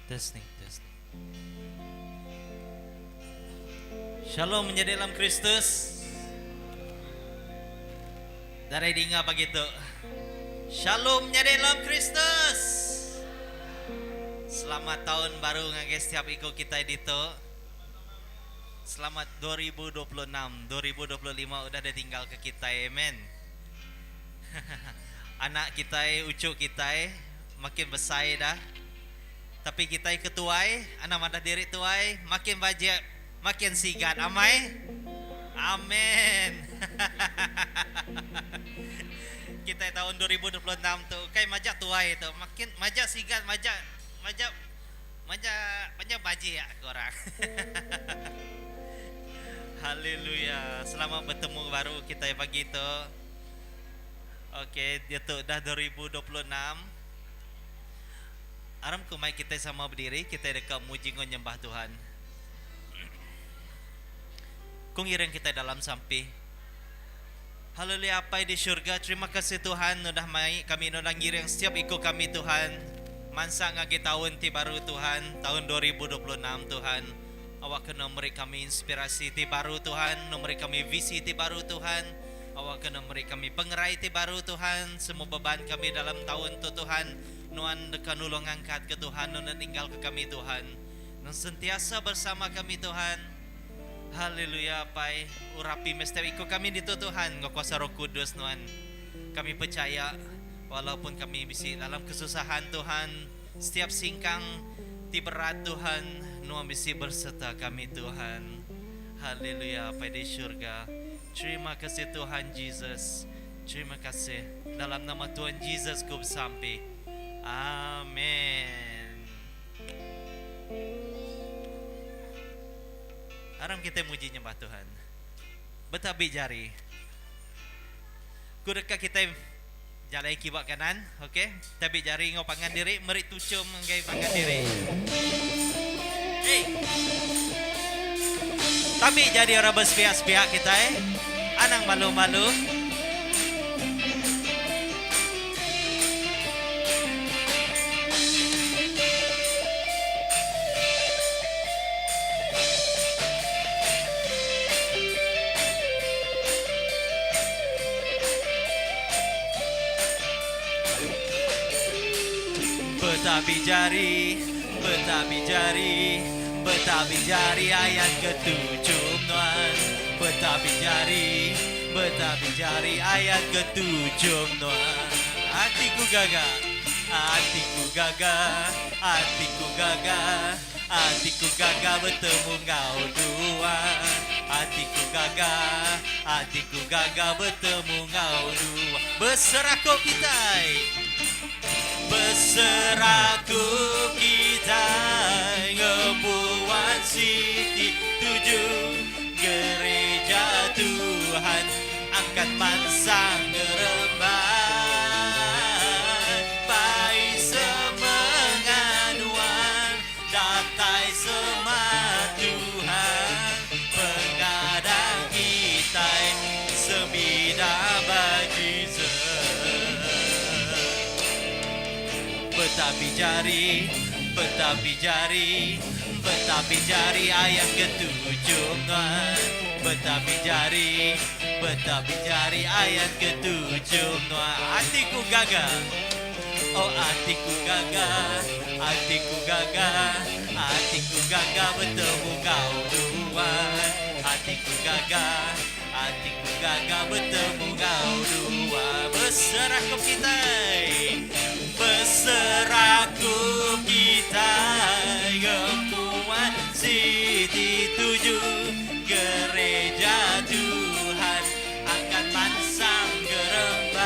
Testing, testing. Shalom menyadi dalam Kristus. Darai dinga pagi tu. Shalom menyadi dalam Kristus. Selamat taun baru ngagai setiap iku kitai ditu. Selamat 2026, 2025 udah ditinggal ke kitai. Amen. Anak kitai, uchu kitai makin besai dah. Tapi kitai ke tuai, anang madah diri tuai, makin bajik, makin sigat. Amai? Amen. Kitai taun 2026 tu ukai majak tuai tu, makin majak sigat, majak majak majak majak bajik ku orang. Haleluya. Selamat betemu baru kitai pagi tu. Okey, diatu dah 2026. Aram ku mai kitai sama bediri, kitai deka muji enggau nyembah Tuhan. Ku ngiring kitai dalam sampi. Haleluya Apai di syurga, terima kasih Tuhan udah mai kami udah ngiring setiap iku kami Tuhan mansa ngagai taun ti baru Tuhan, taun 2026 Tuhan. Awakka Nuan meri kami inspirasi ti baru Tuhan, Nuan meri kami visi ti baru Tuhan. Awakka Nuan meri kami pengerai ti baru Tuhan, semua beban kami dalam taun tu Tuhan, Nuan deka nulung ngangkatka Tuhan, Nuan enda ninggalka kami Tuhan. Nuan sentiasa bersama kami Tuhan. Haleluya Apai, urapi meh setiap iku kami ditu Tuhan enggau kuasa Roh Kudus Nuan. Kami pechaya walaupun kami bisi dalam kesusahan Tuhan, setiap singkang ti berat Tuhan, Nuan bisi berserta kami Tuhan. Haleluya Apai di syurga. Terima kasih Tuhan Jesus. Terima kasih. Dalam nama Tuhan Jesus ku besampi. Amen. Aram kita muji nyembah Tuhan. Betabi jari. Ku deka kita jalai kiba kanan, okey. Tabi jari enggau pangan diri, meri tuchum ngagai pangan diri. Hey. Tabi jadi orang bersepiak-sepiak kitai. Anang malu-malu. Betabi jari, betabi jari. Betabi jari ayat ke tuchum nuan. Betabi jari, betabi jari ayat ke tuchum nuan. Atiku gaga, atiku gaga, atiku gaga, atiku gaga betemu enggau nuan. Atiku gaga, atiku gaga betemu enggau nuan. Beserakup kitai. Beserakup kitai ngembuan siti tuju Gereja Tuhan angkat mansang ngerembai Bai semengat nuan datai semak Tuhan Pengadang kitai semina ba Jesus. Betapi jari, betapi jari, betapi jari ayat ketujuh nuan. Betapi jari, betapi jari ayat ketujuh nuan. Atiku gaga, oh atiku gaga, atiku gaga, atiku gaga betemu enggau nuan. Atiku gaga. Atiku gaga betemu enggau dua. Beserakup kitai Beserakup kitai Ngembuan siti tuju Gereja Tuhan Angkat mansang gerembai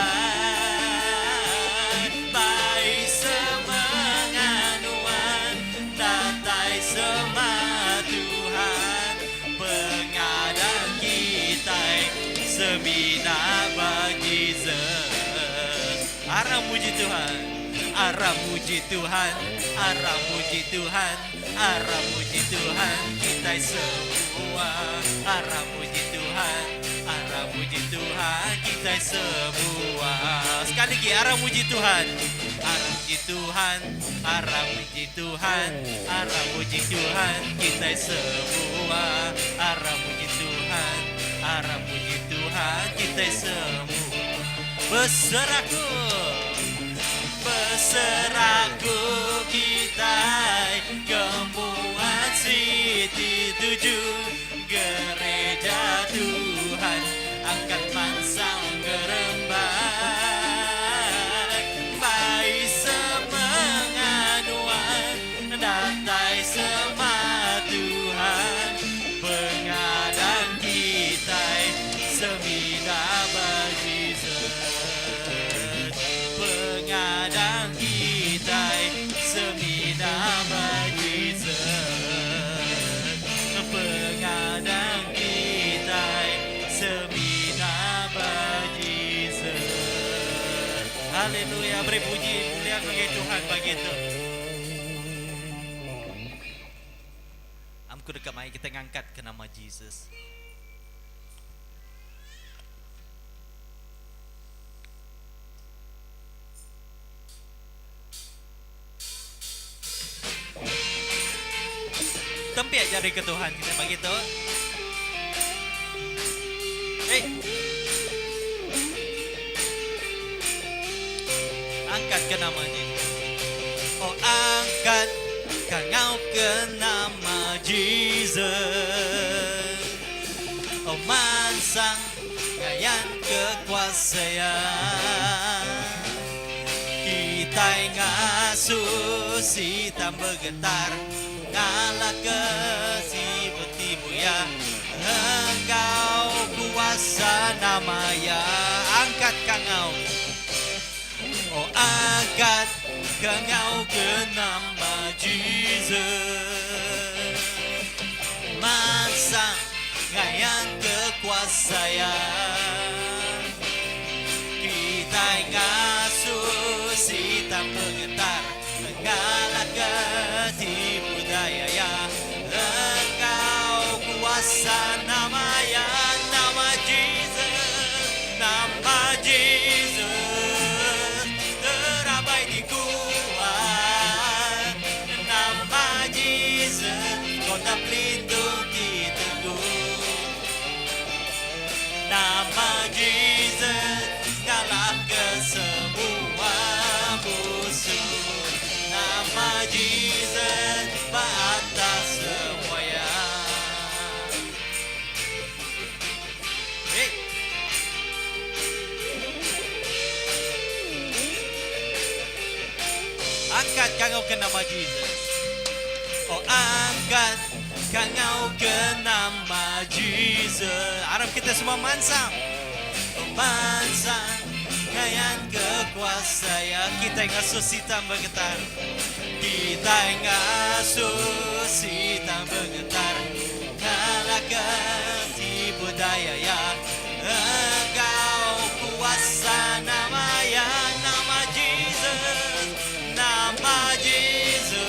Bai semengat nuan Datai semak Tuhan Pengadang kitai semina ba Jesus. Aram muji Tuhan, aram muji Tuhan, aram muji Tuhan, aram muji Tuhan kitai semua. Aram muji Tuhan, aram muji Tuhan kitai semua. Sekali lagi aram muji Tuhan, aram muji Tuhan, aram muji Tuhan, aram muji Tuhan kitai semua. Aram muji Tuhan, aram muji Tuhan kitai semua. Beserakup, beserakup kitai ngembuan siti tuju Gereja Tuhan angkat mansang ngerembai Bai semengat nuan datai semak Tuhan Pengadang kitai semina ba Jesus Pengadang kitai semina ba Jesus Pengadang kitai semina ba Jesus. Haleluya beri puji mulia ngagai Tuhan pagi tu. Am ku deka mai kita ngangkat ke nama Jesus. Tempik jari ke Tuhan kita pagi tu. Hey. Angkat ke nama Jesus. Oh angkat kangau ke nama Jesus. Oh mansang ngayan ke kuasa ya. Kitai ngasuh sitan begetar ngalahka sibut ti buya enggau kuasa nama iya. Angkat kangau, oh angkat kangau ke nama Jesus. Mansang ngayanka kuasa iya. Kitai ngasuh sitan pengetar ngalahka tipu daya iya enggau kuasa nama iya. Nama Jesus, nama Jesus terabai ti kuat. Nama Jesus kota pelindung ti teguh. Nama Jesus ngalahka semua musuh. Nama Jesus ba atas semua. ke nama Jesus. Oh angkat kangau ke nama Jesus. Arap kita semua mansang. Oh mansang ngayan ke kuasa ya. Kitai ngasuh sitan begetar. Kitai ngasuh sitan begetar. Ngalahka tipu daya ya. Enggau kuasa nama ya. Nama Jesus. Nama Jesus.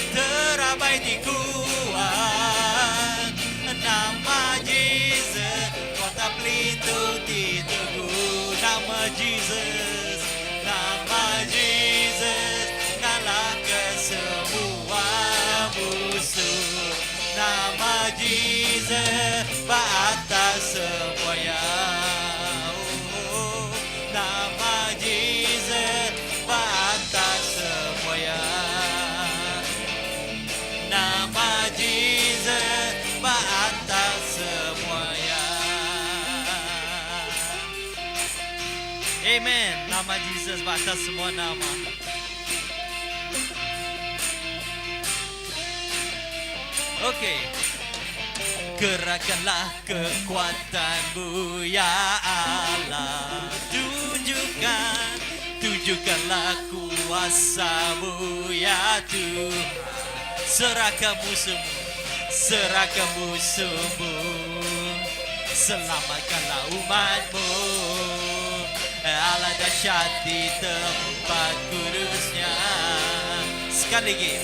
Terabai ti kuat. Nama Jesus. Kota pelindung ti teguh. Nama Jesus. Nama Jesus. Ngalahka semua musuh. Nama Jesus. Ba atas semua ya. Oh, nama Jesus. Ba atas semua ya. Nama Jesus. Ba atas semua ya. Amen. Nama Jesus ba atas semua nama. Okey. Gerakkanlah kekuatanmu ya Allah. Tunjukkan, tunjukkanlah kuasamu ya Tuhan. Serahkan musuhmu, serahkan musuhmu. Selamatkanlah umatmu. Allah dahsyat di tempat kudusnya. Sekali lagi.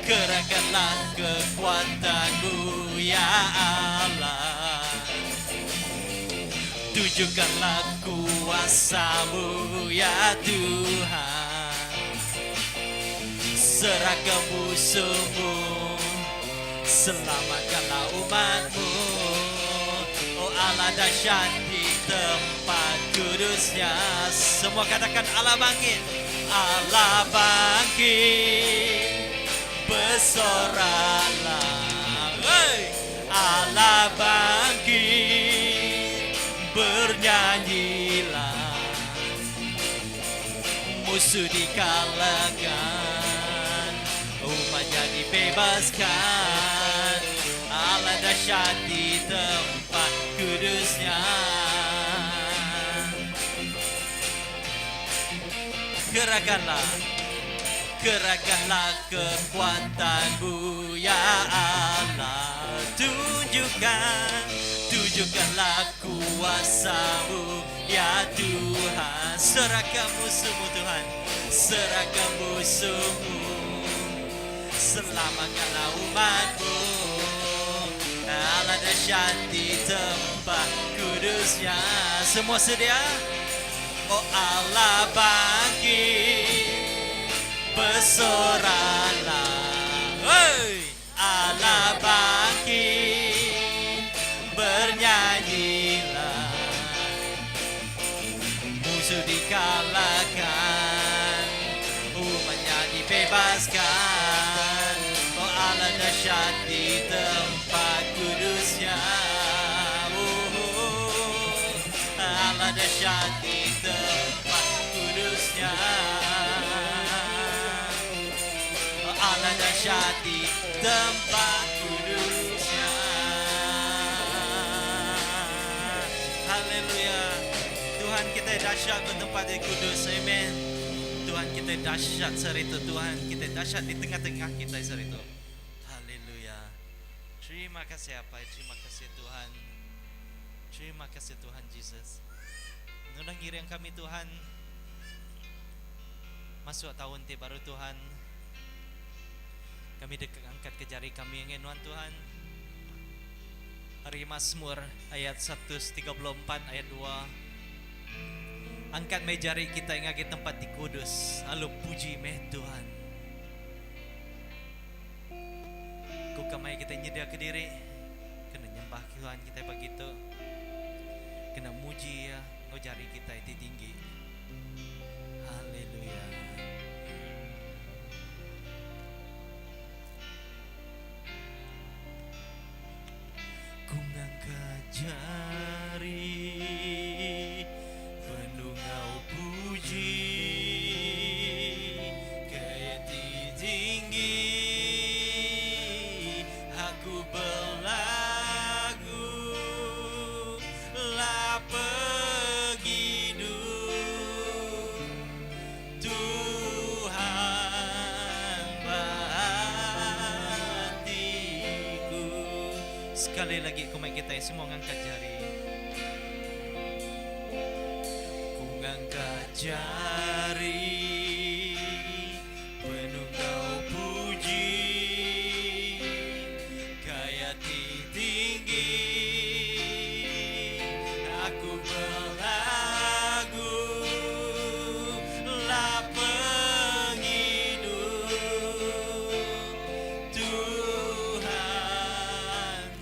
Gerakkanlah kekuatanmu ya Allah. Tunjukkanlah kuasamu ya Tuhan. Serahkan musuhmu, selamatkanlah umatmu. Oh Allah dahsyat di tempat kudusnya. Semua katakan Allah bangkit. Allah bangkit. Bersoraklah. Hey! Allah bangkit. Bernyanyilah. Musuh dikalahkan, umat jadi bebaskan. Allah dahsyat di tempat kudusnya. Gerakkanlah, gerakkanlah kekuatanmu ya Allah. Tunjukkan, tunjukkanlah kuasamu ya Tuhan. Serahkan musuhmu Tuhan, serahkan musuhmu. Selamatkanlah umatmu. Allah dahsyat di tempat kudusnya. Semua sedia? Oh Allah bangkit, bersoraklah. Hey! Allah bangkit, bernyanyilah. Musuh dikalahkan, umatnya dibebaskan. Oh Allah dahsyat di tempat kudusnya. Oh, Allah dahsyat di tempat kudusnya. Oh, Allah dahsyat di tempat kudusnya. Haleluya. Tuhan kita dahsyat bertempat di kudus. Amen. Tuhan kita dahsyat sehari itu. Tuhan kita dahsyat di tengah-tengah kita sehari itu. Haleluya. Terima kasih Apai. Terima kasih Tuhan. Terima kasih Tuhan Jesus. Nunang ngiring kami Tuhan. Masuk taun ti baru Tuhan. Kami deka ngangkat ke jari kami ngagai nuan Tuhan. Ari Masmur ayat 134 ayat 2. Angkat meh jari kita ngagai tempat ti kudus lalu puji meh Tuhan. Ku ka mai kita nyedia ke diri kena nyembah Tuhan kitai pagi tu. Kena muji iya enggau jari kitai ti tinggi. Haleluya. Ku ngangkat jari penuh ngau puji. Sekali lagi ku mai kitai semua ngangkat jari. Ku ngangkat jari penuh enggau puji gaya ti tinggi aku belagu la pengidup Tuhan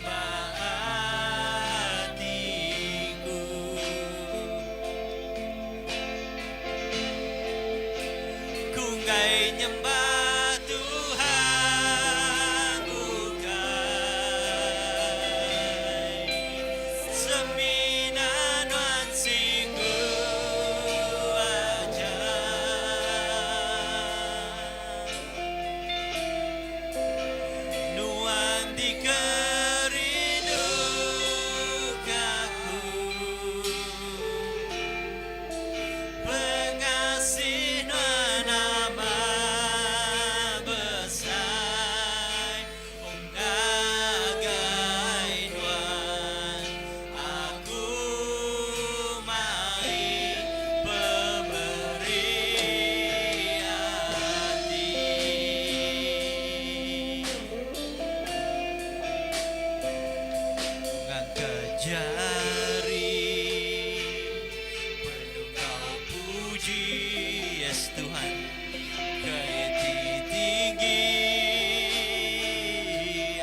ba atiku. Ku enggai nyembah Tuhan bukai semina nuan siku aja. Nuan dikerinduka aku. Pengasih nuan amat besai. Oh ngagai nuan aku mai pemeri ati. Ngangkat jari penuh enggau puji Yes Tuhan Gaya ti tinggi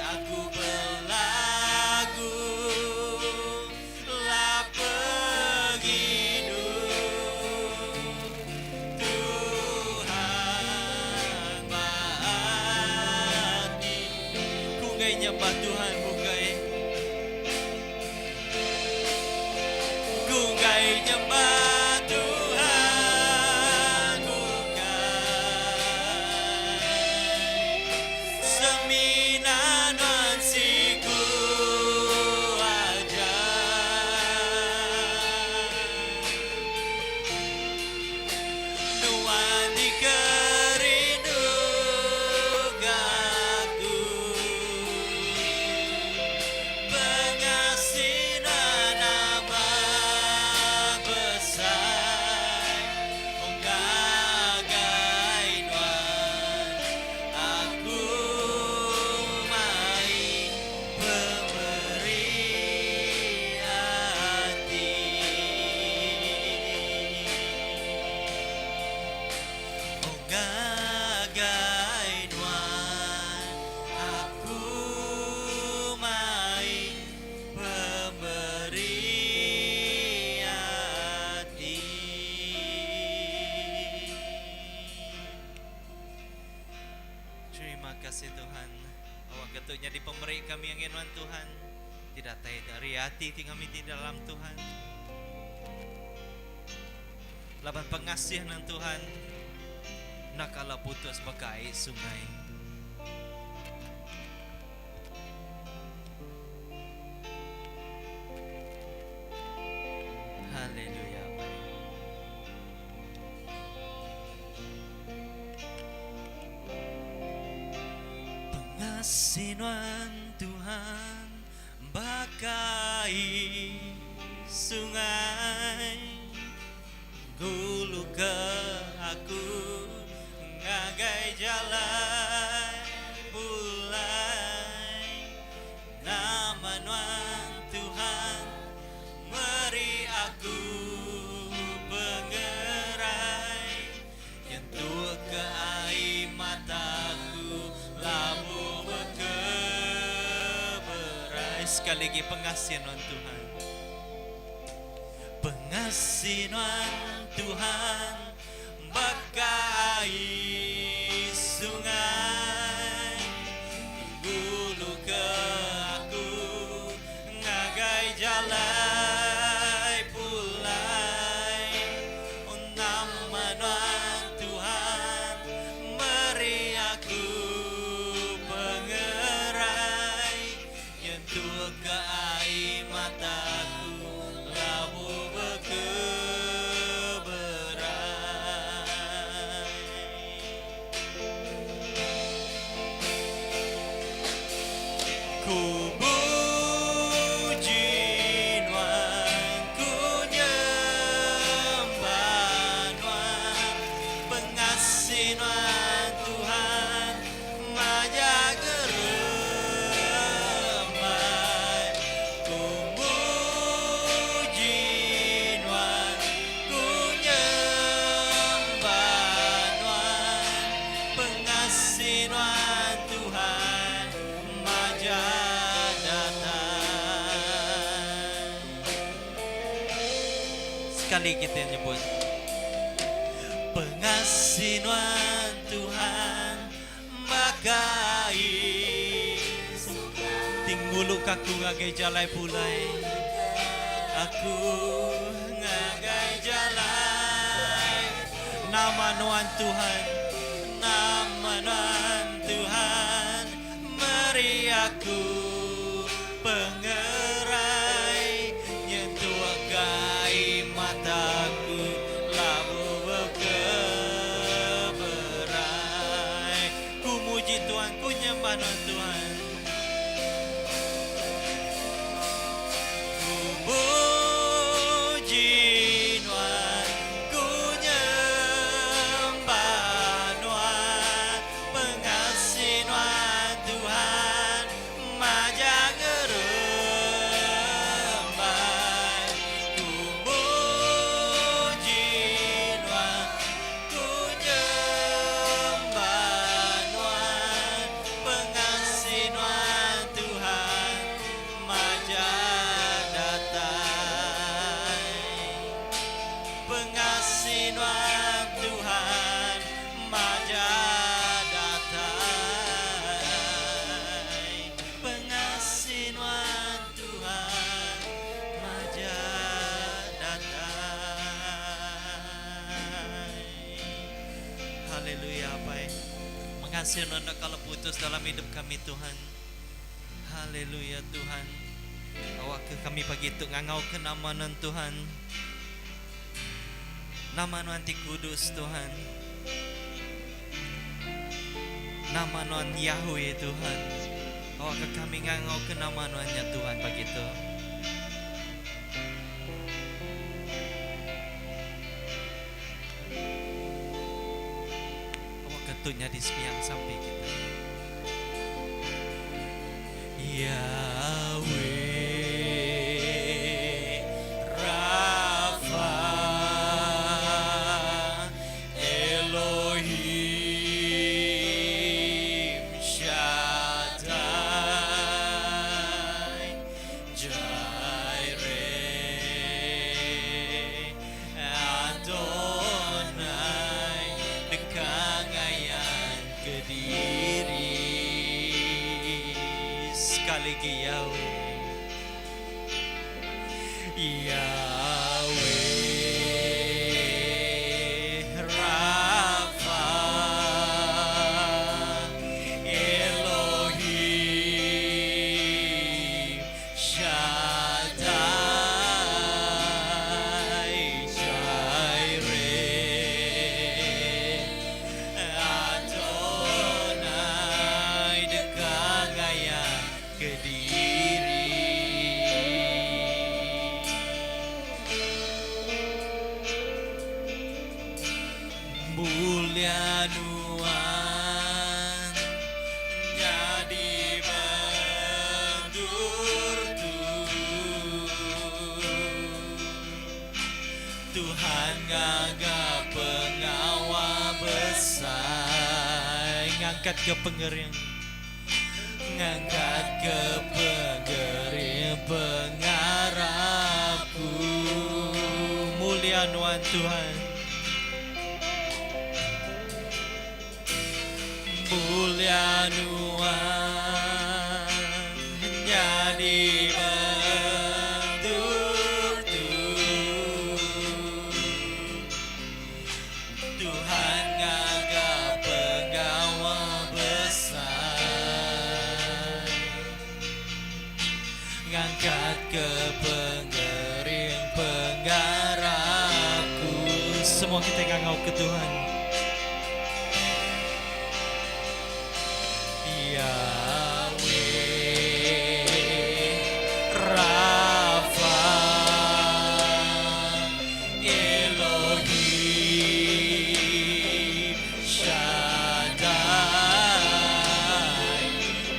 aku belagu La pengidup Tuhan ba ati ku enggai nyembah Tuhan bukai Ku enggai nyembah Tuhan bukai Semina nuan siku aja. Nuan dikerindu aku. Pengasih nuan amat besai. Oh ngagai nuan aku mai pemeri ati. Oh ngagai nuan aku mai pemeri ati. Terima kasih Tuhan. Awak ke tu nyadi pemeri kami ngagai nuan Tuhan. Ti datai ari ati ti kami ti dalam Tuhan. Laban pengasih nang Tuhan enda kala putus baka ai sungai. Haleluya. Pengasih nuan Tuhan baka ai sungai ngulu ke aku ngagai jalai pulai nama nuan Tuhan meri aku pengerai nyentuk ke ai mataku labuh bekeberai. Sekali lagi pengasih nuan Tuhan. Pengasih nuan Tuhan baka ai sungai ngulu ke aku ngagai jalai pulai. Oh nama nuan Tuhan meri aku pengerai nyentuk ke ai mataku labuh bekeberai. Ku Sekali kita nyebut. Pengasih nuan Tuhan makai Tinggulu kaku ngagai jalai pulai Aku ngagai jalai Nama nuan Tuhan Nama nuan Tuhan Meri aku pengerai Nyentuk gai mataku labuh bekeberai Ku muji Tuhan ku nyembah nuan Tuhan Ku muji nuan ku nyembah nuan Pengasih nuan Tuhan majak ngerembai Ku muji nuan ku nyembah nuan Pengasih nuan Tuhan majak datai Pengasih nuan Tuhan majak datai Pengasih nuan Tuhan majak datai Haleluya Apai Pengasih nuan enda kala putus dalam hidup kami Tuhan Haleluya Tuhan Awakka kami pagi tu ngangauka nama nuan Tuhan Nama nuan ti kudus Tuhan. Nama nuan Yahweh Tuhan. Awakka kami ngangauka nama nuan nya Tuhan pagi tu. Awakka tu nyadi sembiang sampi kita. Yahweh Rafa Elohim Shaddai Jireh Adonai deka ngayan kediri sekali agi Yahweh Yahweh Rafa Elohim Shaddai Jireh Adonai deka ngayan kediri. Mulia nuan nyadi mendur tu Tuhan ngaga pengawa besai ngangkat ke pengering ngangkat ke pengering pengarap ku mulia nuan Tuhan Mulia nuan nyadi mentur tu Tuhan ngaga pengawa besai Ngangkat ke pengering pengarap ku Semua kita ngangau ke Tuhan Yahweh Rafa Elohim Shaddai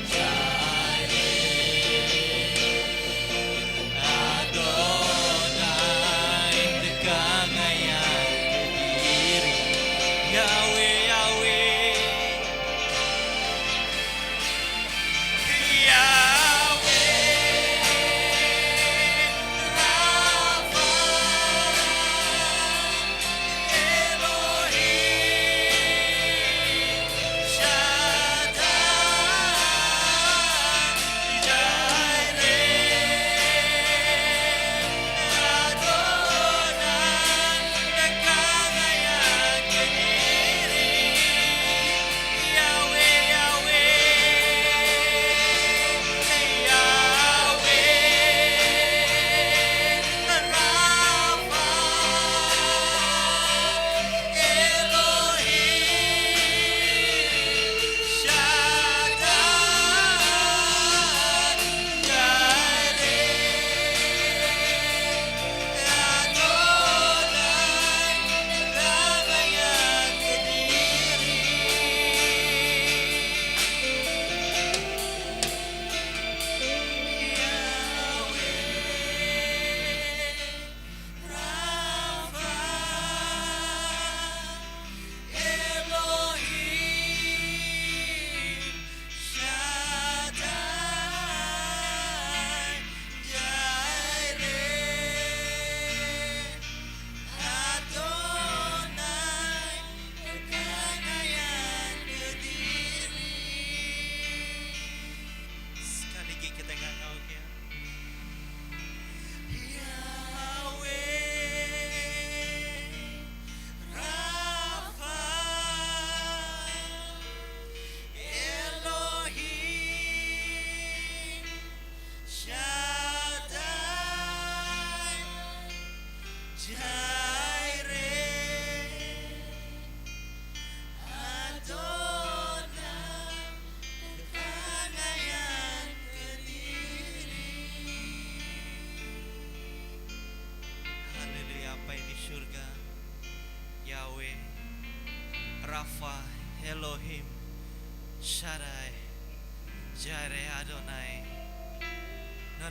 Jireh Adonai deka ngayan kediri.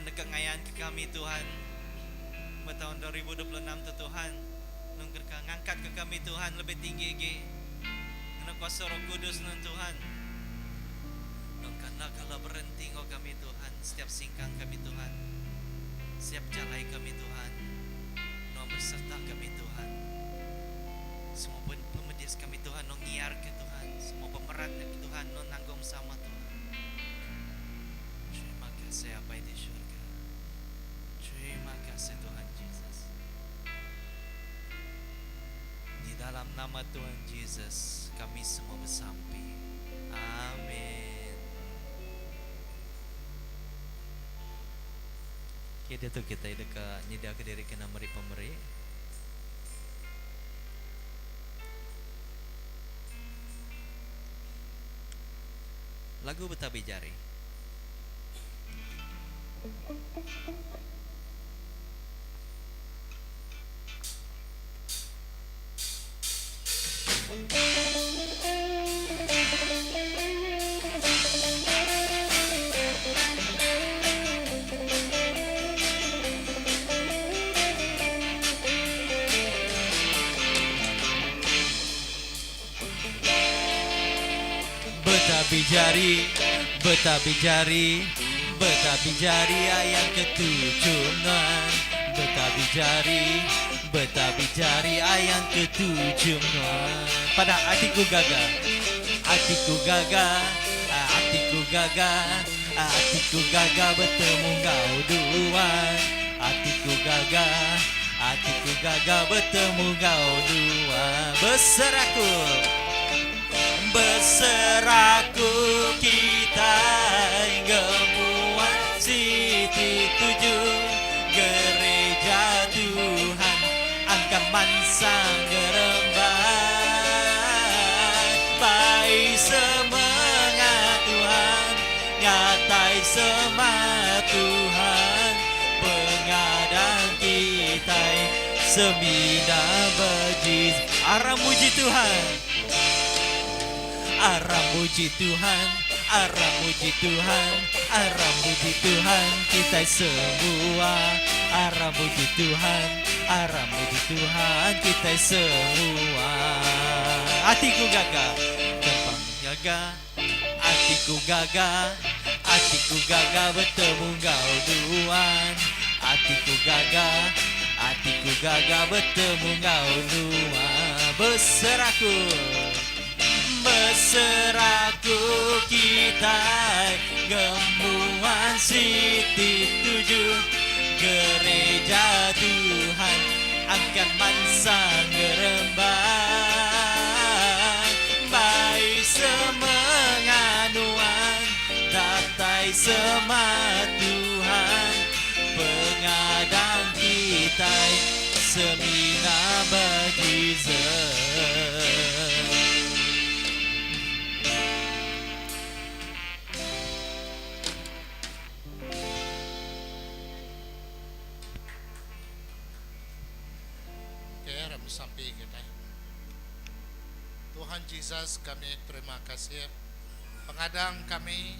Nuan deka ngayanka kami Tuhan ba taun 2026 tu Tuhan. Nuan deka ngangkatka kami Tuhan lebih tinggi agi ngena kuasa Roh Kudus Nuan Tuhan. Nuan ka enda kala berenti enggau kami Tuhan setiap singkang kami Tuhan, setiap jalai kami Tuhan. Nuan beserta kami Tuhan. Semua pemedis kami Tuhan Nuan ngiarka Tuhan, semua pemerat Tuhan Nuan nanggung sama Tuhan. Terima kasih Apai di syurga. Terima kasih Tuhan Jesus. Di dalam nama Tuhan Jesus kami semua besampi. Amin. Okay, diatu kitai deka nyediaka diri kena meri pemeri. Lagu Betabi Jari. Betabi jari, betabi jari, betabi jari ayam ketujuh nuan. Betabi jari, betabi jari ayam ketujuh nuan. Pada atiku gaga, atiku gaga, atiku gaga, atiku gaga betemu enggau duan. Atiku gaga, atiku gaga betemu enggau nuan. Beserakup, beserakup kitai ngemuan siti tuju gereja Tuhan angka mansang ngerembai bai semengat Tuhan Nyatai semangat Tuhan pengadang kitai semina bejis Aram muji Tuhan Aram muji Tuhan Aram muji Tuhan Aram muji Tuhan kitai semua Aram muji Tuhan Aram muji Tuhan kitai semua Atiku gaga Kempang gaga. Atiku gaga, atiku gaga betemu enggau nuan. Atiku gaga, atiku gaga betemu enggau nuan. Beserakup, beserakup kitai ngembuan siti tuju. Gereja Tuhan angkat mansang ngerembai Bai semengat nuan datai semak Tuhan Pengadang kitai semina ba Jesus. Okay, aram besampi kitai. Tuhan Jesus kami terima kasih pengadang kami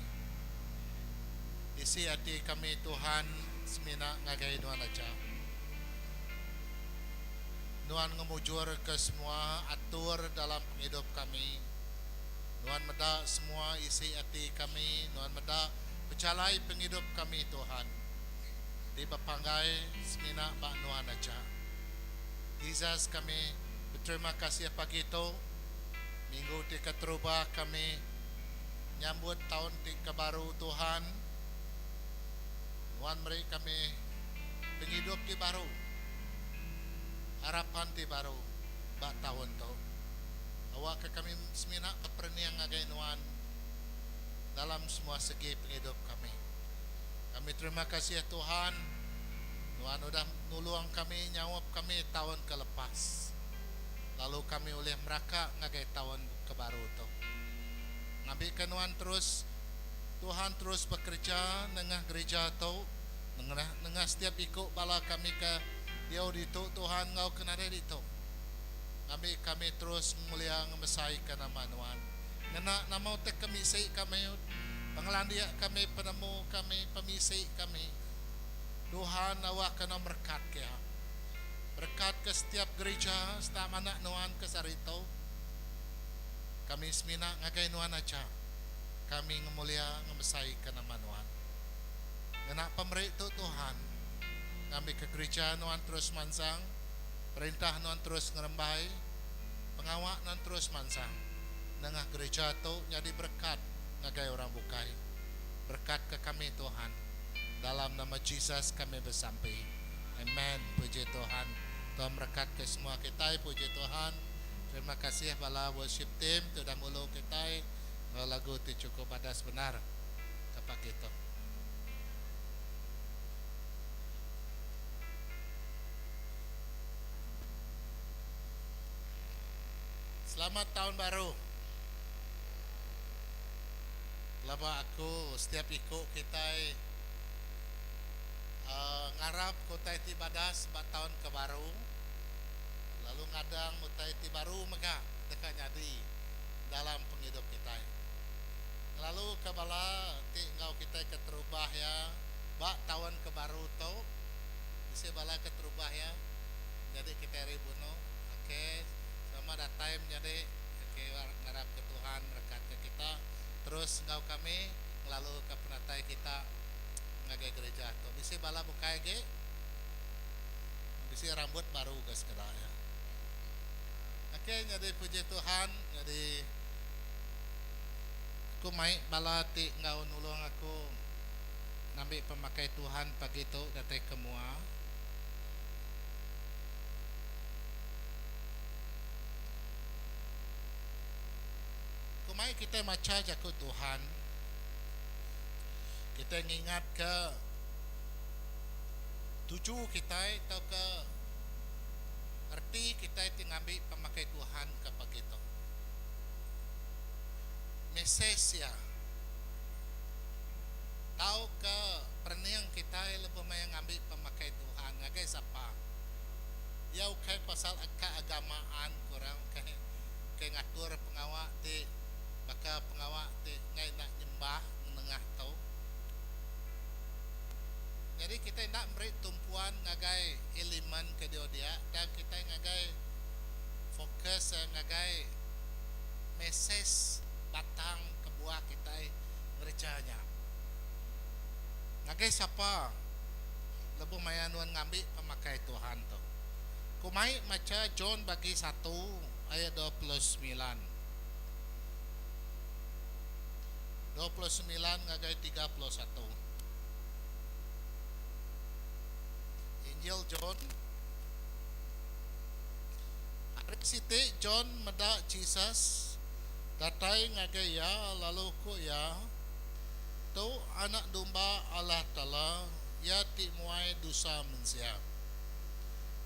isi ati kami Tuhan semina ngagai nuan aja. Nuan ngemujur ke semua atur dalam pengidup kami. Nuan meda semua isi ati kami, Nuan meda pejalai pengidup kami Tuhan. Ti bepanggai semina ba Nuan aja. Jesus kami beterima kasih pagi tu, minggu ti keterubah kami nyambut taun ti ke baru Tuhan. Nuan meri kami pengidup ti baru, harapan ti baru ba taun tu. Awakka kami semina beperening ngagai Nuan dalam semua segi pengidup kami. Kami terima kasih Tuhan, Nuan udah nulung kami nyaup kami taun ke lepas, lalu kami ulih meraka ngagai taun ke baru tu. Ngambika Nuan terus Tuhan terus bekereja nengah gerija tu, nengah nengah setiap iku bala kami ke diau ditu Tuhan enggau ke nadai ditu. Ngambi kami terus ngemulia ngemesaika nama Nuan. Ngena nama utai kemisi kami, pengelandik kami, penemu kami, pemisi kami. Tuhan awak kena merekat ke iya. Berekat ke setiap gerija serta anak nuan ke sehari tu. Kami semina ngagai nuan aja. Kami ngemulia ngemesai ke nama nuan. Ngena pemeri tu Tuhan, ngambika gerija nuan terus mansang, perintah nuan terus ngerembai, pengawa nuan terus mansang. Nengah gerija tu nyadi berekat ngagai orang bukai. Berekatka kami Tuhan. Dalam nama Jesus kami besampi. Amen. Puji Tuhan. Tuhan merekatka semua kitai. Puji Tuhan. Terima kasih bala worship team ti udah ngulu kitai enggau lagu ti chukup badas bendar ke pagi tu. Selamat taun baru. Pelaba aku setiap iku kitai ngarap ke utai ti badas ba taun ke baru lalu ngadang utai ti baru mega deka nyadi dalam pengidup kitai. Ngelalu ke bala ti enggau kitai keterubah iya ba taun ke baru tu bisi bala keterubah iya nyadi kitai ari Bunu. Ok selamat datai menyadi ok ngarap ke Tuhan merekat ke kita terus enggau kami ngelalu ke penatai kita ngagai gereja tu. Bisi bala bukai agi bisi rambut baru ga sekeda iya. Ok nyadi puji Tuhan nyadi aku mai bala ti enggau nulung aku ngambi pemakai Tuhan pagi tu datai ke mua. Ku mai kitai macha jaku Tuhan, kitai ngingatka tuju kitai tauka reti kitai ti ngambi pemakai Tuhan ke pagi tu. Mesej iya tauka perening kitai lebuh maya ngambi pemakai Tuhan ngagai sapa? Iya ukai pasal keagamaan ku orang ukai ke ngatur pengawa ti baka pengawa ti enggai enda nyembah nengah tu. Nyadi kitai enda meri tumpuan ngagai elemen ke diau dia tang kitai ngagai fokus ngagai mesej batang kebuah kitai ngereja nya. Ngagai sapa lebuh maya nuan ngambi pemakai Tuhan tu? Ku mai macha John bagi satu ayat 29. 29 ngagai 31. Injil John. Hari siti John meda Jesus datai ngagai iya lalu ku iya, Tu Anak Domba Allah Taala, iya ti muai dosa mensia.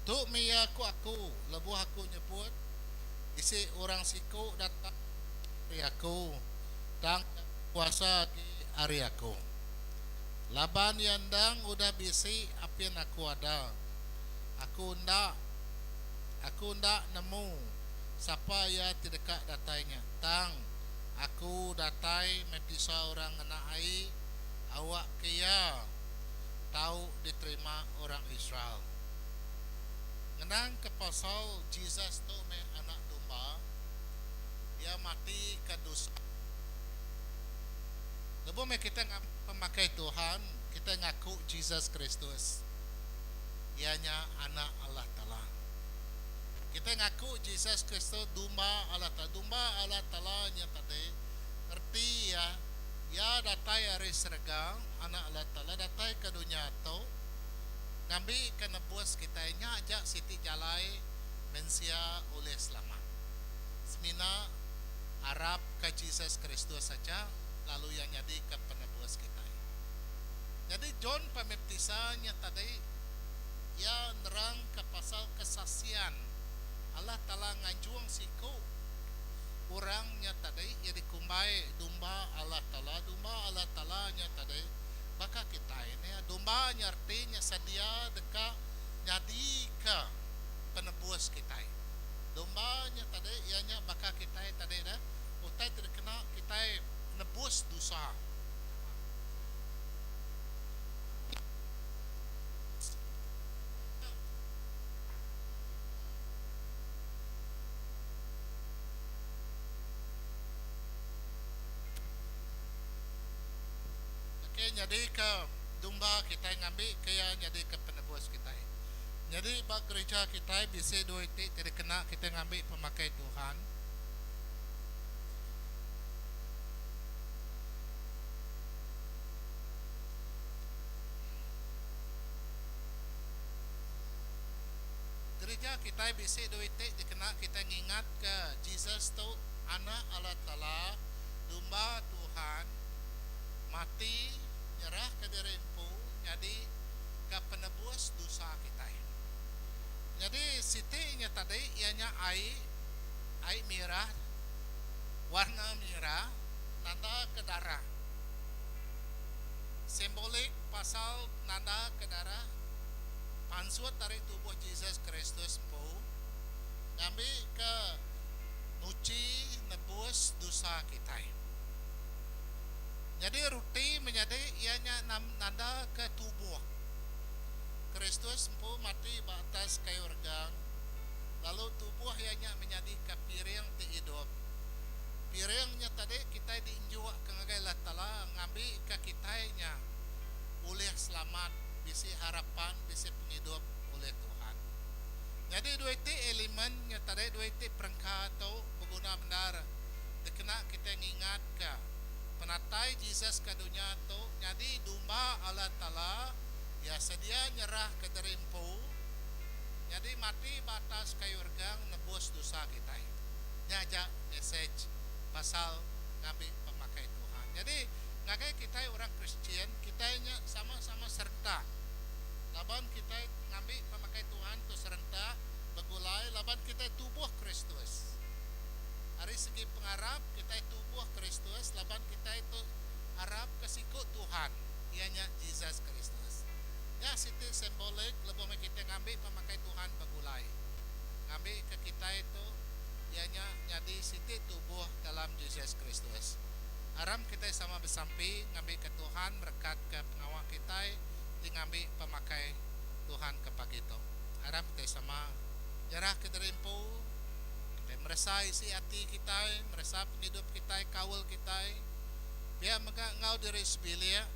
Tu meh iya ku aku lebuh aku nyebut, Bisi orang siku datai ari aku, tang iya bekuasa agi ari aku. Laban iya endang udah bisi apin aku ada. Aku enda aku enda nemu sapa iya ti deka datai nya. Tang, aku datai meh pisa orang ngena ai awakka iya tau diterima orang Israel. Ngenangka pasal Jesus tu meh Anak Domba, iya mati ke dosa. Lebuh meh kitai ngambi pemakai Tuhan, kitai ngaku Jesus Kristus iya nya Anak Allah Taala. Kitai ngaku Jesus Kristus Domba Allah Taala. Domba Allah Taala nya tadi reti iya, iya datai ari serega, Anak Allah Taala datai ke dunya tu ngambika nebus kitai nya aja siti jalai mensia ulih selamat. Semina arap ka Jesus Kristus aja lalu iya nyadika penebus kitai. Nyadi John Pemibtisa nya tadi iya nerangka pasal kesaksian Allah Taala nganjung siku orang nya tadi iya dikumbai domba Allah Taala. Domba Allah Taala nya tadi baka kitai nih. Domba nya reti nya sedia deka nyadika penebus kitai. Domba nya tadi iya nya baka kitai tadi dah utai ti dikena kitai nebus dosa. Okey nyadi ke domba kitai ngambi ke iya nyadi ke penebus kitai. Nyadi ba gereja kitai bisi dua iti ti dikena kitai ngambi pemakai Tuhan. Gereja kitai bisi dua iti dikena kitai ngingatka Jesus tu Anak Allah Taala, Domba Tuhan, mati nyerahka diri empu nyadi ka penebus dosa kitai. Nyadi siti nya tadi iya nya ai, ai mirah, warna mirah nanda ke darah. Simbolik pasal nanda ke darah pansut ari tubuh Jesus Kristus empu ngambi ke nuchi nebus dosa kitai. Nyadi ruti menyadi iya nya nanda ke tubuh. Kristus empu mati ba atas kayu regang, lalu tubuh iya nya menyadika piring ti idup. Piring nya tadi kitai diinjukka ngagai Allah Taala ngambika kitai nya ulih selamat, bisi harapan, bisi pengidup ulih Tuhan. Nyadi dua iti elemen nya tadi, dua iti perengka tu beguna bendar dikena kitai ngingatka penatai Jesus ke dunya tu nyadi domba Allah Taala, iya sedia nyerahka diri empu nyadi mati ba atas kayu regang nebus dosa kitai. Nya aja mesej pasal ngambi pemakai Tuhan. Nyadi ngagai kitai orang Kristian, kitai nya sama-sama serentak laban kitai ngambi pemakai Tuhan tu serentak begulai laban kitai tubuh Kristus. Ari segi pengarap, kitai tubuh Kristus laban kitai tu arapka siku Tuhan, iya nya Jesus Kristus. Nya siti simbolik lebuh meh kitai ngambi pemakai Tuhan begulai. Ngambika kitai tu, iya nya nyadi siti tubuh dalam Jesus Kristus. Aram kitai sama besampi ngambika Tuhan merekatka pengawa kitai ti ngambi pemakai Tuhan ke pagi tu. Aram kitai sama nyerahka diri empu. Kitai meresa isi ati kitai, meresa pengidup kitai, kaul kitai. Pia mega enggau diri sebilik,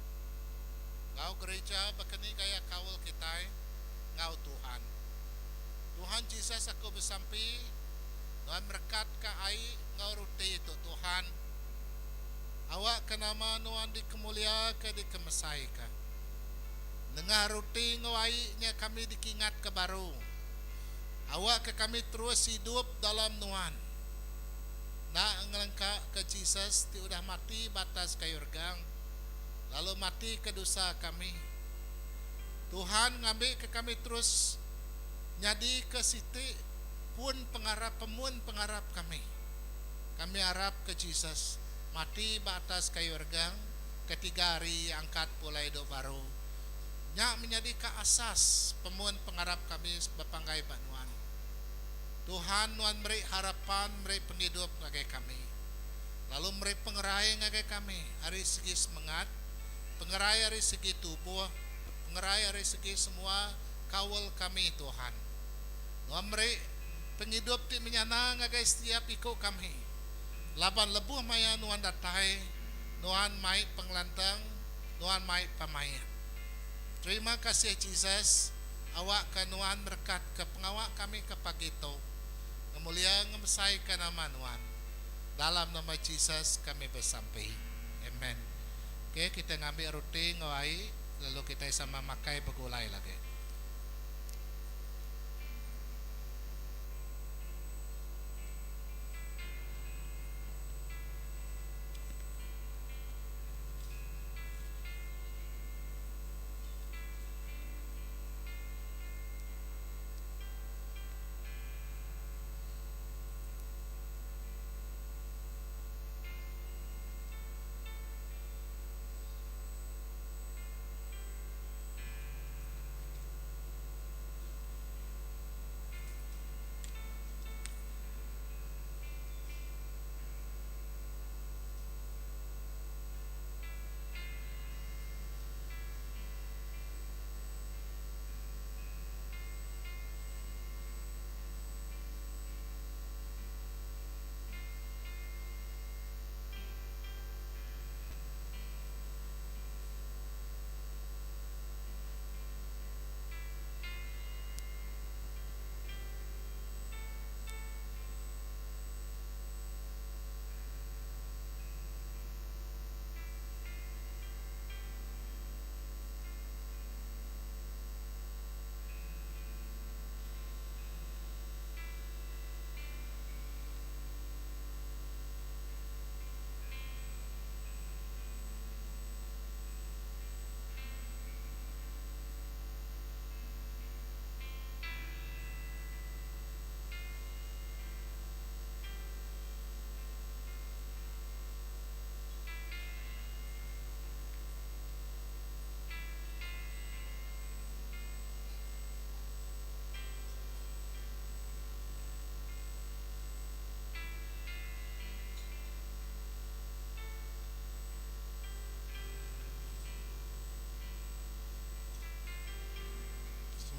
enggau gerija baka ni gaya kaul kitai enggau Tuhan. Tuhan Jesus aku besampi Nuan merekatka ai enggau ruti tu Tuhan. Awakka nama Nuan dikemuliaka dikemesaika. Nengah ruti enggau ai nya kami dikingatka baru. Awakka kami terus idup dalam Nuan. Enda ngelengkaka Jesus ti udah mati ba atas kayu regang, lalu mati ke dosa kami. Tuhan ngambika kami terus nyadika siti pun pengarap pemun pengarap kami. Kami arapka Jesus mati ba atas kayu regang, ketiga hari iya angkat pulai idup baru. Nya menyadika asas pemun pengarap kami bepanggai ba Nuan. Tuhan, Nuan meri harapan, meri pengidup ngagai kami. Lalu meri pengerai ngagai kami ari segi semengat, pengerai ari segi tubuh, pengerai ari segi semua kaul kami, Tuhan. Nuan meri pengidup ti menyana ngagai setiap iku kami. Laban lebuh maya Nuan datai, Nuan mai pengelantang, Nuan mai pemaik. Terima kasih Jesus, awakka Nuan merekatka pengawa kami ke pagi tu. Ngemulia ngemesaika nama Nuan. Dalam nama Jesus kami besampi. Amen. Okay, kitai ngambi ruti enggau ai lalu kitai sama makai begulai lagi.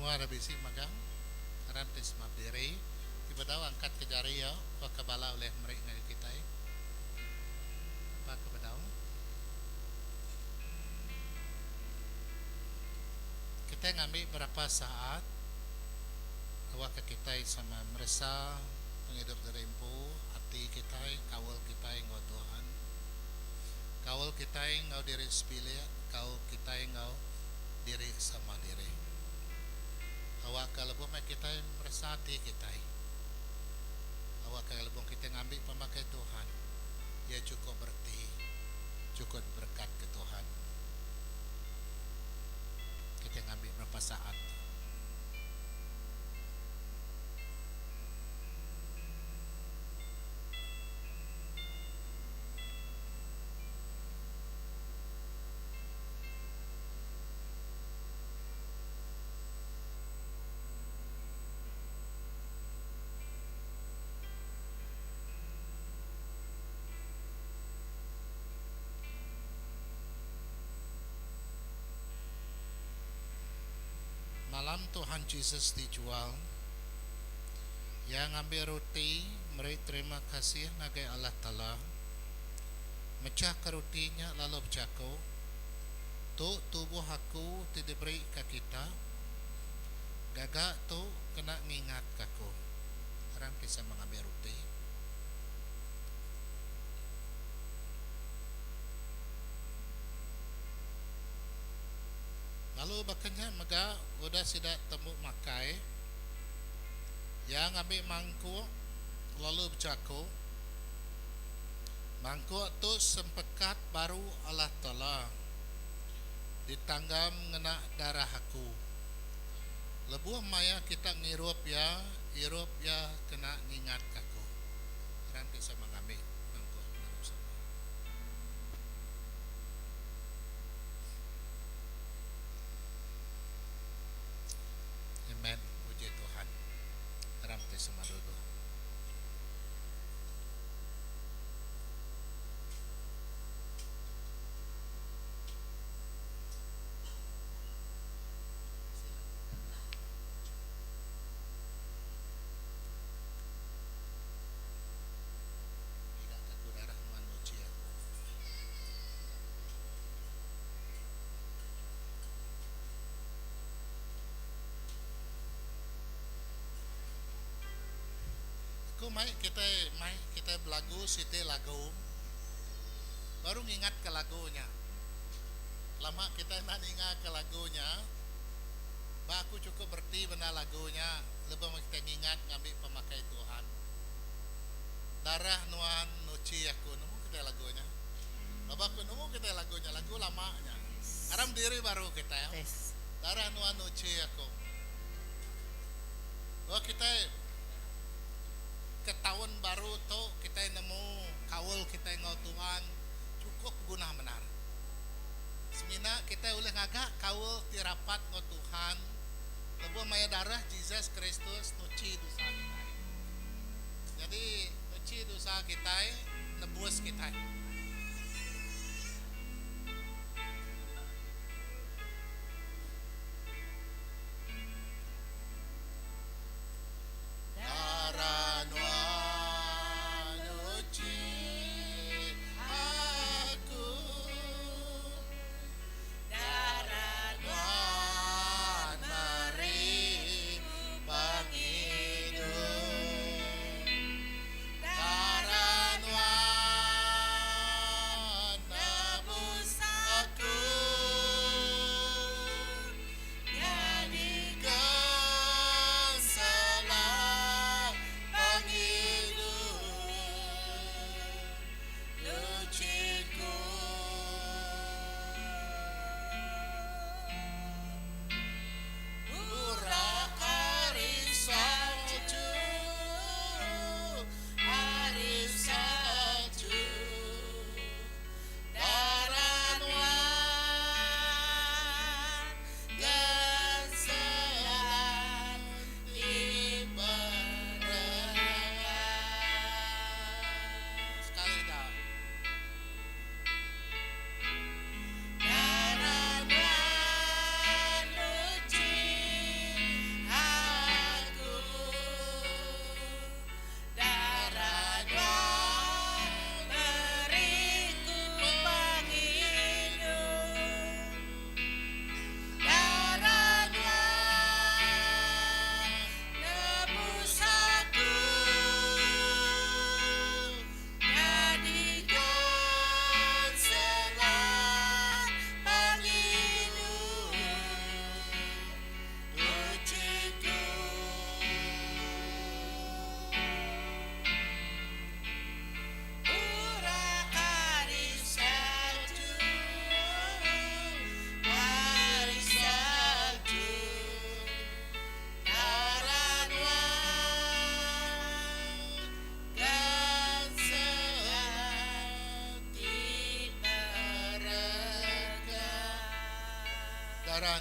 Semua dah bisi magang. Aram ti semua bediri. Ti bedau angkat ke jari iya baka bala ulih meri ngagai kitai. Sapa ke bedau. Kitai ngambi berapa saat awakka kitai sama meresa pengidup diri empu, ati kitai, kaul kitai enggau Tuhan. Kaul kitai enggau diri sebilik, kaul kitai enggau diri sama diri. Awakka lebuh meh kitai meresa ati kitai. Awakka lebuh kitai ngambi pemakai Tuhan, iya chukup bereti, chukup diberekatka Tuhan. Kitai ngambi berapa saat tu. Malam Tuhan Jesus dijual, Iya ngambi roti meri terima kasih ngagai Allah Taala, mechahka roti nya lalu bejaku, Tu tubuh aku ti diberi ka kita. Gaga tu kena ngingatka aku. Aram kisah mengambil ruti. Lalu baka nya mega udah sida tembu makai, iya ngambi mangkuk lalu bejaku, Mangkuk tu sempekat baru Allah Taala, ditanggam ngena darah aku. Lebuh maya kita ngirup iya, irup iya kena ngingatka aku. Aram ti sama ngambi mangkuk ngirup sama. Amen. Puji Tuhan. Aram ti sama duduk. Giga ka aku darah nuan nuchi aku. Aku mai kitai mai kitai belagu siti lagu baru ngingat ke lagu nya. Lama kitai enda ninga ke lagu nya ba aku chukup bereti bendar lagu nya lebuh meh kitai ngingat ngambi pemakai Tuhan. Darah nuan nuchi aku nemu kitai lagu nya. Laban aku nemu kitai lagu nya lagu lama nya. Aram diri baru kitai. Darah nuan nuchi aku. Ba kitai ke taun baru tu kitai nemu kaul kitai enggau Tuhan chukup beguna bendar. Semina kitai ulih ngaga kaul ti rapat enggau Tuhan lebuh maya darah Jesus Kristus nuchi dosa kitai. Nyadi nuchi dosa kitai nebus kitai. Darah nuan nuchi aku. Darah nuan meri pengidup. Darah nuan.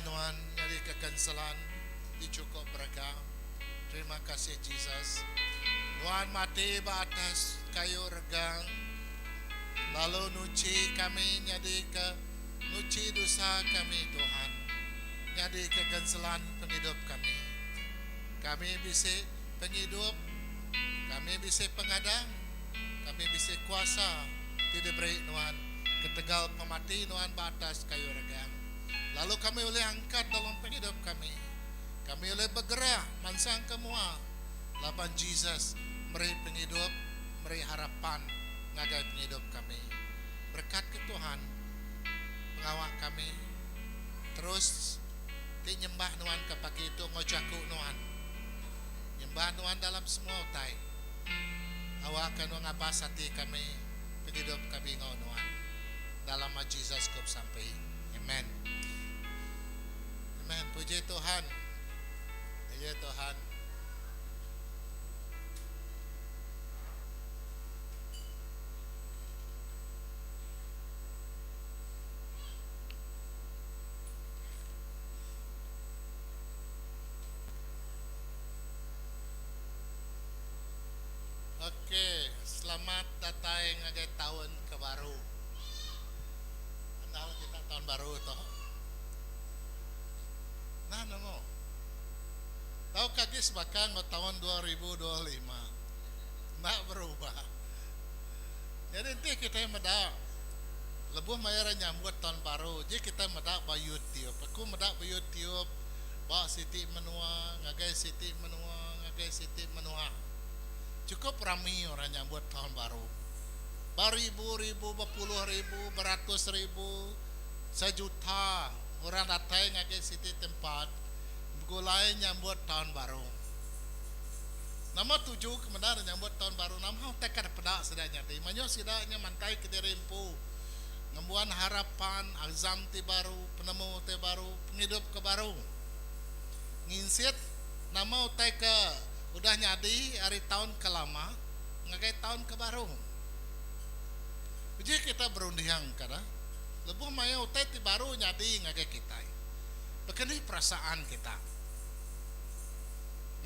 Darah nuan nyadika genselan ti chukup berega. Terima kasih Jesus. Nuan mati ba atas kayu regang lalu nuchi kami nyadika nuchi dosa kami Tuhan nyadika genselan pengidup kami. Kami bisi pengidup, kami bisi pengadang, kami bisi kuasa ti diberi Nuan ketegal pemati Nuan ba atas kayu regang. Lalu kami ulih angkat dalam pengidup kami. Kami ulih begerak mansang ke mua laban Jesus meri pengidup, meri harapan ngagai pengidup kami. Berekatka Tuhan pengawa kami terus ti nyembah Nuan ke pagi tu enggau jaku Nuan. Nyembah Nuan dalam semua utai. Awakka Nuan ngabas ati kami pengidup kami enggau Nuan. Dalam nama Jesus ku besampi. Amen. Amen. Puji Tuhan. Puji Tuhan. Ok, selamat datai ngagai taun ke baru. Andal kita taun baru tu. Nah nemu. Tauka agi sebaka enggau taun 2025. Enda berubah. Nyadi enti kitai meda lebuh maya ira nyambut taun baru ji kitai meda ba YouTube. Aku meda ba YouTube ba siti menua ngagai siti menua ngagai siti menua. Chukup rami orang nyambut taun baru. Beribu-ribu, bepuluh ribu, beratus ribu, sejuta orang datai ngagai siti tempat begulai nyambut taun baru. Nama tuju ke meda ne nyambut taun baru nama utai ka dipeda sida nyadi. Mayuh sida nya mantai kediri empu ngembuan harapan, azam ti baru, penemu ti baru, pengidup ke baru. Nginsit nama utai ke udah nyadi ari taun ke lama ngagai taun ke baru. Uji kita berunding ka ne lebuh maya utai ti baru nyadi ngagai kitai. Baka ni perasaan kita?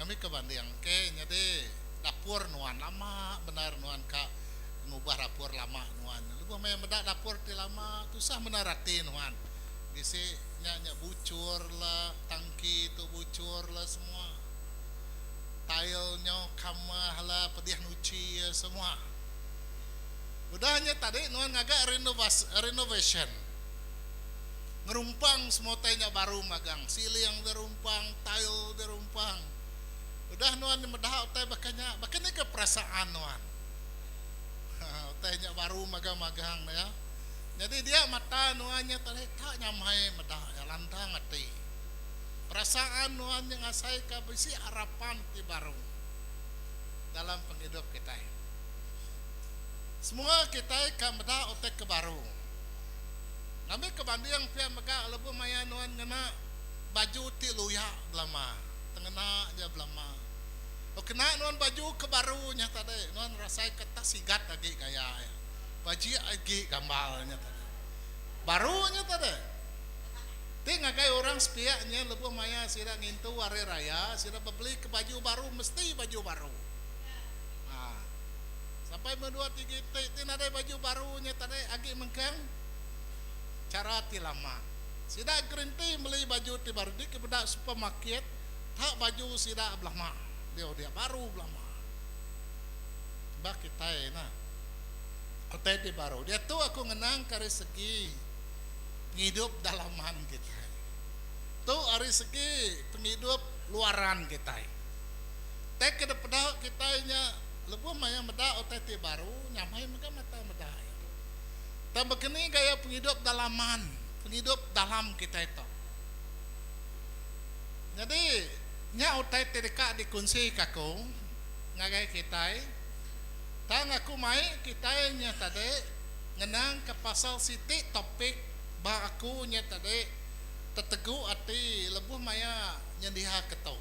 Ngambika banding ke nyadi dapur nuan lama bendar nuan ka ngubah dapur lama nuan. Lebuh maya meda dapur ti lama tusah bendar ati nuan. Bisi nya nya buchur la, tangki tu buchur la semua. Tile nyau kamah la pedih nuchi iya semua. Udah nya tadi nuan ngaga renovation. Ngerumpang semua utai nya baru magang. Siling dirumpang, tile dirumpang. Udah nuan meda utai baka nya, baka ni ke perasaan nuan? Utai nya baru magang-magang ne ya. Nyadi dia mata nuan nya tadi tak nyamai meda iya lantang ati. Perasaan nuan nya ngasaika bisi harapan ti baru dalam pengidup kitai. Semua kitai ka meda utai ke baru. Ngambika banding pia mega lebuh maya nuan ngena baju ti luya belama, tengena ja belama. Oh kena nuan baju ke baru nya tadi nuan rasai ke tak sigat agi gaya iya. Bajik agi gambal nya tadi. Baru nya tadi. Ti ngagai orang sepiak nya lebuh maya sida ngintu hari raya sida bebeli ke baju baru mesti baju baru. Ha. Sampai meh dua tiga iti ti nadai baju baru nya tadi agi mengkang chara ti lama. Sida gerenti meli baju ti baru di ke peda supermarket tak baju sida belama diau dia baru belama. Ba kitai nah utai ti baru. Diatu aku ngenang ke ari segi pengidup dalaman kitai. Tu ari segi pengidup luaran kitai. Tai ke dipeda kitai nya lebuh maya meda utai ti baru nyamai mega mata meda iya. Tang baka ni gaya pengidup dalaman, pengidup dalam kitai tu. Nyadi nya utai ti deka dikunsika aku ngagai kitai. Tang aku mai kitai nya tadi ngenangka pasal siti topik ba aku nya tadi tetegu ati lebuh maya nyendiaka tu.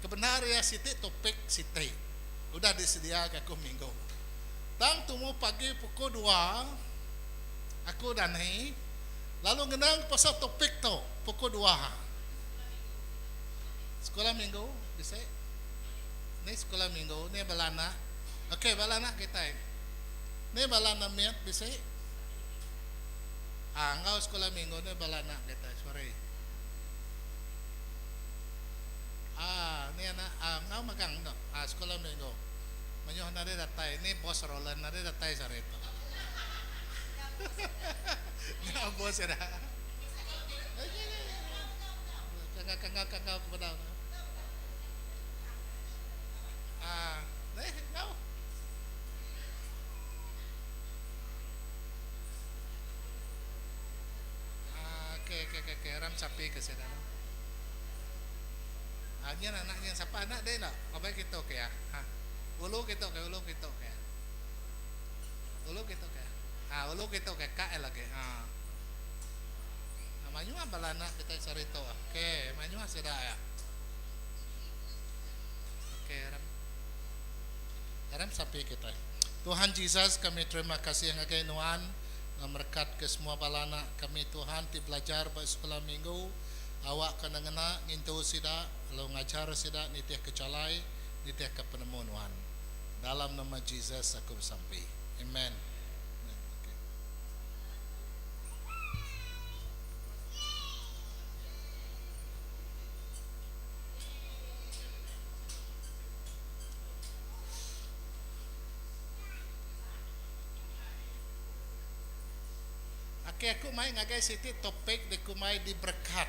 Kebendar iya siti topik siti udah disediaka aku minggu. Tang tumu pagi pukul dua aku dani. Lalu ngenang pasal topik tu pukul dua. Sekula minggu bisi. Ni sekula minggu ni bala anak. Okey bala anak kitai. Ni bala anak mit bisi. Ah enggau sekula minggu ni bala anak kitai sorry. Ah ni anak ah enggau megang tu ah sekula minggu. Mayuh nadai datai ni bos Roland nadai datai sehari tu. Nya bos ida. Kangau kangau kangau ke bedau tu. Ah, neh enggau. Ah, okey okey okey okey ram sapi ke sida tu. Ah, nyin anak nyin sapa anak deh enda? Abai kitu ke ya. Ha. Ulu kitu ke ulu kitu ke. Ulu kitu ke. Ha, ulu kitu ke kak eh lagi. Ha. Ha, mayuh bala anak kitai sehari tu. Okey, mayuh sida ya. Okey, aram. Aram sapi kitai. Tuhan Jesus, kami terima kasih ngagai nuan merekat ke semua bala anak kami Tuhan ti belajar ba sekula minggu. Awakka ne ngena ngintu sida lalu ngajar sida nitihka jalai nitihka penemu nuan. Dalam nama Jesus aku besampi. Amen. Amen. Okay. Ake aku mai ngagai siti topik dikumbai diberekat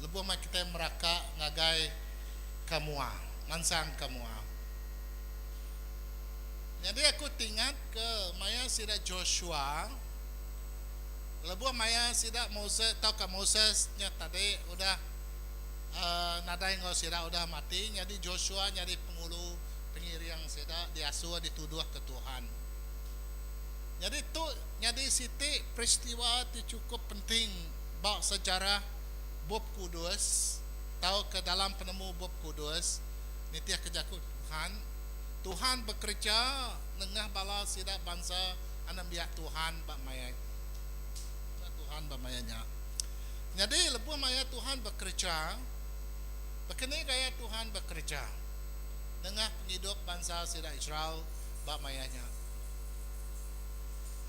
lebuh mai kitai meraka ngagai ke mua, mansang ke mua. Nyadi aku tingat ke maya sida Joshua lebuh maya sida Moses tauka Moses nya tadi udah uhh nadai enggau sida udah mati nyadi Joshua nyadi pengulu pengiring sida diasuh dituduh ke Tuhan. Nyadi tu nyadi siti peristiwa ti chukup penting ba sejarah Bup Kudus tauka dalam penemu Bup Kudus nitihka jaku Tuhan. Tuhan bekereja nengah bala sida bansa anembiak Tuhan ba maya Tuhan ba maya nya. Nyadi lebuh maya Tuhan bekereja, baka ni gaya Tuhan bekereja nengah pengidup bansa sida Israel ba maya nya?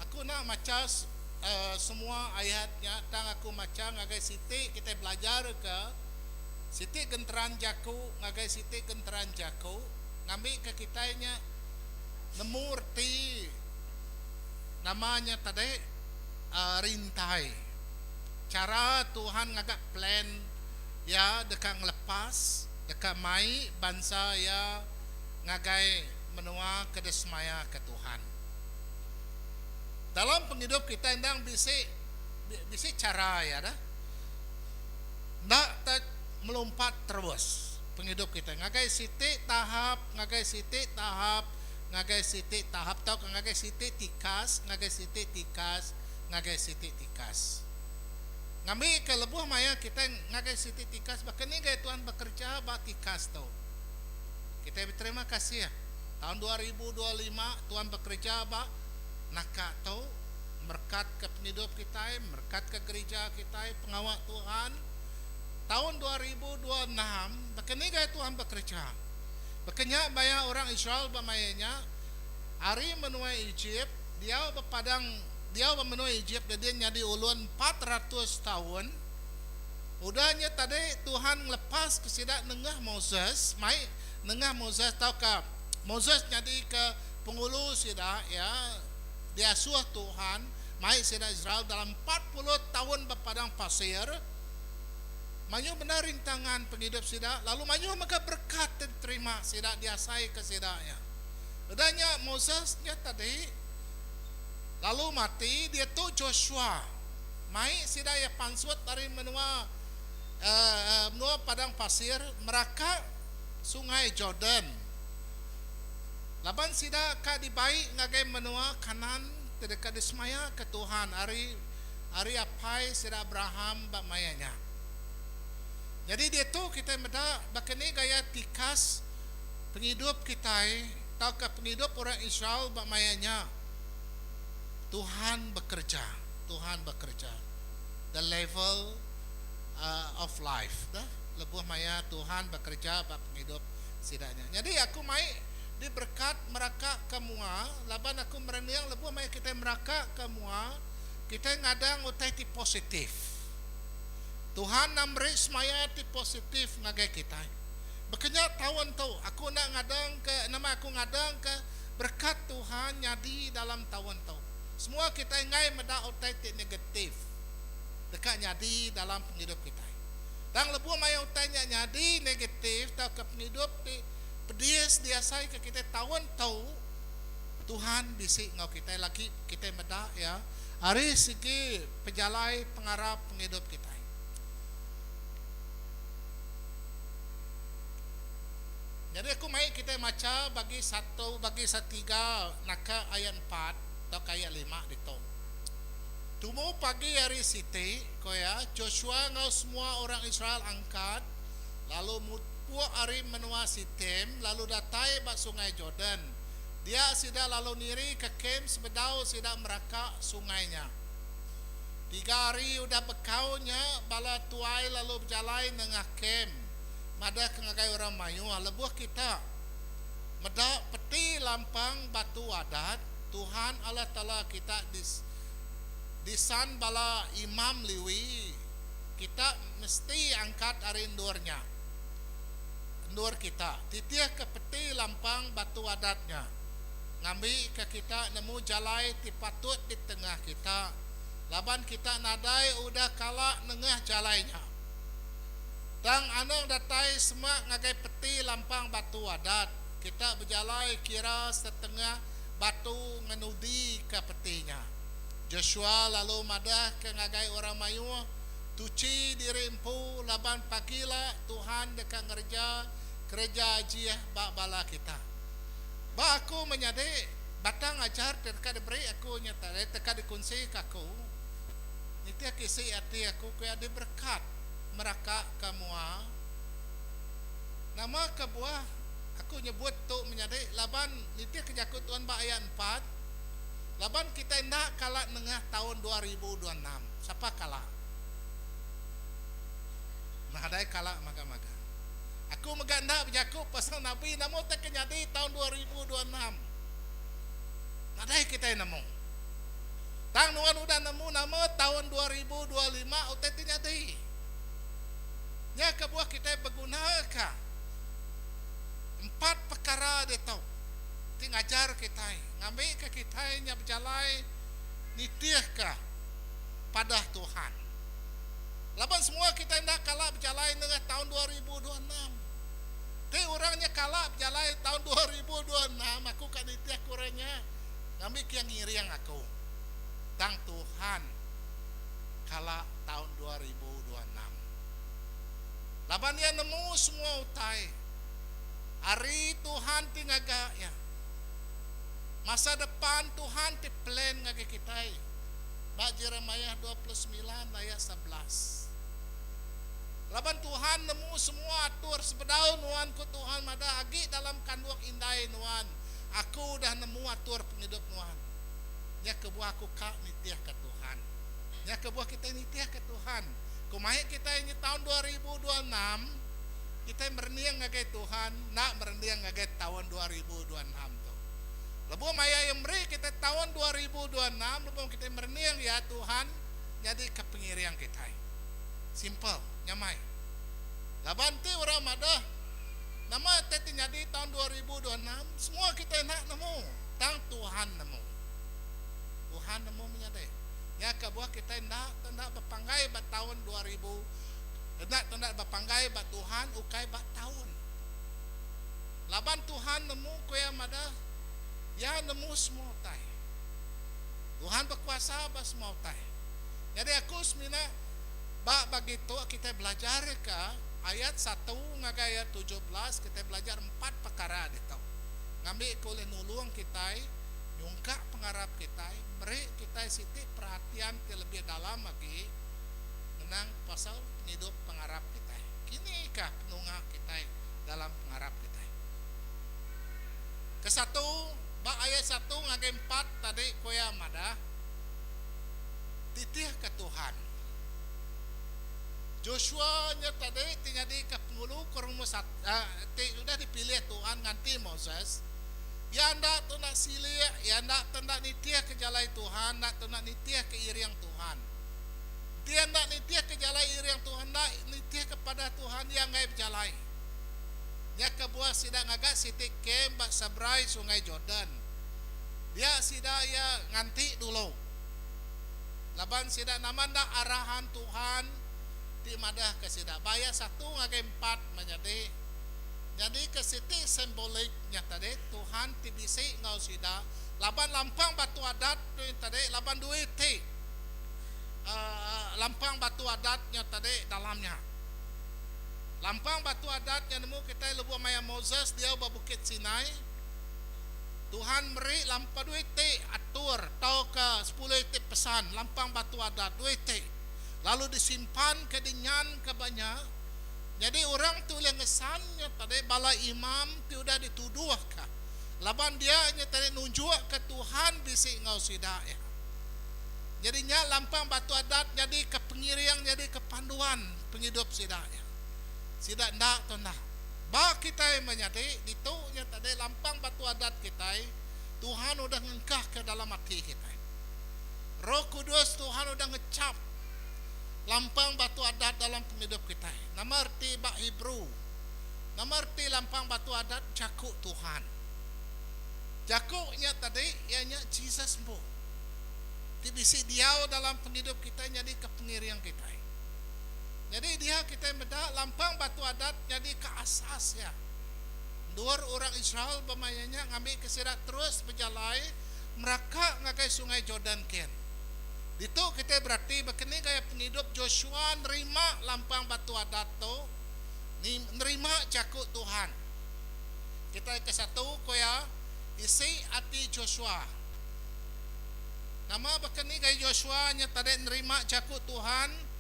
Aku enda macha semua ayat nya tang aku macha ngagai siti kitai belajarka siti genteran jaku ngagai siti genteran jaku ngambika kitai nya nemu reti nama nya tadi rintai chara Tuhan ngaga plan iya deka ngelepas deka mai bansa iya ngagai menua ke disemayaka Tuhan. Dalam pengidup kitai endang bisi bisi chara iya dah. Enda te melumpat terus pengidup kitai ngagai siti tahap ngagai siti tahap ngagai siti tahap tauka ngagai siti tikas ngagai siti tikas ngagai siti tikas. Ngambika lebuh maya kitai ngagai siti tikas baka ni gaya Tuhan bekereja ba tikas tu. Kitai beterima kasih taun 2025 Tuhan bekereja ba naka tu merekatka pengidup kitai, merekatka gerija kitai, pengawa Tuhan. Taun 2026 baka ni gaya Tuhan bekereja. Baka nya maya orang Israel ba maya nya ari menua Ejip diau ba padang diau ba menua Ejip dedin nyadi ulun 400 taun. Udah nya tadi Tuhan ngelepaska sida nengah Moses, mai nengah Moses tauka Moses nyadika pengulu sida iya diasuh Tuhan mai sida Israel dalam 40 taun ba padang pasir. Mayuh bendar rintangan pengidup sida lalu mayuh mega berekat ti diterima sida diasaika sida nya. Udah nya Moses nya tadi lalu mati diatu Joshua. Mai sida iya pansut ari menua menua padang pasir meraka Sungai Jordan. Laban sida ka dibai ngagai menua Kanaan ti deka disemayaka Tuhan ari ari apai sida Abraham ba maya nya. Nyadi diatu kitai meda baka ni gaya tikas pengidup kitai tauka pengidup orang Israel ba maya nya. Tuhan bekereja. Tuhan bekereja. the level of life dah lebuh maya Tuhan bekereja ba pengidup sida nya. Nyadi aku mai diberekat meraka ke mua laban aku merening lebuh maya kitai meraka ke mua kitai ngadang utai ti positif. Tuhan enda meri semaya ti positif ngagai kitai. Baka nya taun tu aku enda ngadang ke nama aku ngadang ke berekat Tuhan nyadi dalam taun tu. Semua kitai enggai meda utai ti negatif deka nyadi dalam pengidup kitai. Tang lebuh maya utai nya nyadi negatif tauka pengidup ti pedis diasaika kitai taun tu, Tuhan bisi enggau kitai lagi kitai meda iya ari segi pejalai pengarap pengidup kitai. Nyadi aku mai kitai macha bagi satu bagi setiga naka ayat empat tauka ayat lima ditu. Tumu pagi hari siti, ko iya, Joshua enggau semua orang Israel angkat lalu mupuk ari menua Sitim lalu datai ba Sungai Jordan. Dia sida lalu nirika kem sebedau sida meraka sungai nya. Tiga hari udah bekau nya, bala tuai lalu bejalai nengah kem madahka ngagai orang mayuh, Lebuh kita meda peti lampang batu adat, Tuhan Allah Taala kita disan bala imam Lewi, kita mesti angkat ari endur nya. Endur kita, titihka peti lampang batu adat nya, ngambika kita nemu jalai ti patut ditengah kita, laban kita nadai udah kala nengah jalai nya. Tang anang datai semak ngagai peti lampang batu adat, kita bejalai kira setengah batu ngenudika peti nya. Joshua lalu madahka ngagai orang mayuh, Tuchi diri empu laban pagila Tuhan deka ngereja kereja ajih ba bala kita. Ba aku menyadi, batang ajar ti deka diberi aku nya tadi deka dikunsika aku, nitihka isi ati aku ku iya diberekat merakaka mua. Nama kebuah aku nyebut tu menyadi laban nitihka jaku Tuhan ba ayat empat, laban kitai enda kala nengah taun 2026. Sapa kala? Nadai kala maga-maga. Aku mega enda bejaku pasal nabi nama utai ke nyadi taun 2026. Nadai kitai nemu. Tang nuan udah nemu nama taun 2025 utai ti nyadi. Nya kebuah kitai begunaka empat pekara ditu ti ngajar kitai ngambika kitai nya bejalai nitihka padah Tuhan. Laban semua kitai enda kala bejalai nengah taun 2026. Ti orang nya kala bejalai taun 2026 aku ka nitihka orang nya ngambika iya ngiring aku. Tang Tuhan kala taun 2026. Laban iya nemu semua utai ari Tuhan ti ngaga iya. Masa depan Tuhan ti plan ngagai kitai ba Jeremiah 29 ayat 11. Laban Tuhan nemu semua atur sebedau nuan ku Tuhan madah agi dalam kandung indai nuan aku udah nemu atur pengidup nuan. Nya kebuah aku ka nitihka Tuhan. Nya kebuah kitai nitihka Tuhan. Ku mai kitai nyi taun 2026, kitai merening ngagai Tuhan enda merening ngagai taun 2026 tu. Lebuh maya Iya meri kitai taun 2026, lebuh kitai merening Iya, Tuhan nyadika pengiring kitai. Simple, nyamai. Laban enti orang madah nama utai ti nyadi taun 2026, semua kitai enda nemu, tang Tuhan nemu. Tuhan nemu menyadi. Nya kebuah kitai enda tenda bepanggai ba taun 2000 enda tenda bepanggai ba Tuhan ukai ba taun. Laban Tuhan nemu ku iya madah iya nemu semua utai. Tuhan bekuasa ba semua utai. Nyadi aku semina ba bagi tu kitai belajarka ayat satu ngagai ayat 17 kitai belajar empat pekara ditu ngambika ulih nulung kitai nyungkak pengarap kitai, meri kitai siti perhatian ti lebih dalam agi ngenang pasal pengidup pengarap kitai. Kini kah penunga kitai dalam pengarap kitai? Kesatu, ba ayat satu ngagai empat tadi ku iya madah, Titihka Tuhan. Joshua nya tadi ti nyadika pengulu ke rumah ti udah dipilih Tuhan nganti Moses. Iya enda tunda silik, iya enda tenda nitihka jalai Tuhan, enda tenda nitihka iring Tuhan. Enti iya enda nitihka jalai iring Tuhan, enda nitihka padah Tuhan, iya enggai bejalai. Nya kebuah sida ngaga siti kem ba seberai Sungai Jordan. Dia sida iya nganti dulu. Laban sida nama enda arahan Tuhan ti madahka sida. Ba ayat satu ngagai empat menyadi nyadika siti simbolik nya tadi Tuhan ti bisi enggau sida laban lampang batu adat tu nya tadi laban duit ti uhh lampang batu adat nya tadi dalam nya. Lampang batu adat nya nemu kitai lebuh maya Moses diau ba Bukit Sinai. Tuhan meri lampa dua iti atur tauka sepuluh iti pesan lampang batu adat dua iti lalu disimpanka dinyanka ba nya. Nyadi orang ti ulih ngesan nya tadi bala imam ti udah dituduhka laban dia nya tadi nunjukka Tuhan bisi enggau sida iya. Nyadi nya lampang batu adat nyadika pengiring nyadika panduan pengidup sida iya. Sida enda tu enda. Ba kitai menyadi ditu nya tadi lampang batu adat kitai, Tuhan udah ngengkahka dalam ati kitai. Roh Kudus Tuhan udah ngechap lampang batu adat dalam pengidup kitai. Nama reti ba Hebrew? Nama reti lampang batu adat? Jaku Tuhan. Jaku nya tadi iya nya Jesus empu ti bisi diau dalam pengidup kitai nyadika pengiring kitai. Nyadi dia kitai meda lampang batu adat nyadika asas iya. Endur orang Israel ba maya nya ngambika sida terus bejalai meraka ngagai Sungai Jordan kin. Ditu kitai berati baka ni gaya pengidup Joshua nerima lampang batu adat tu, nerima jaku Tuhan. Kitai kesatu ku iya, isi ati Joshua. Nama baka ni gaya Joshua nya tadi nerima jaku Tuhan?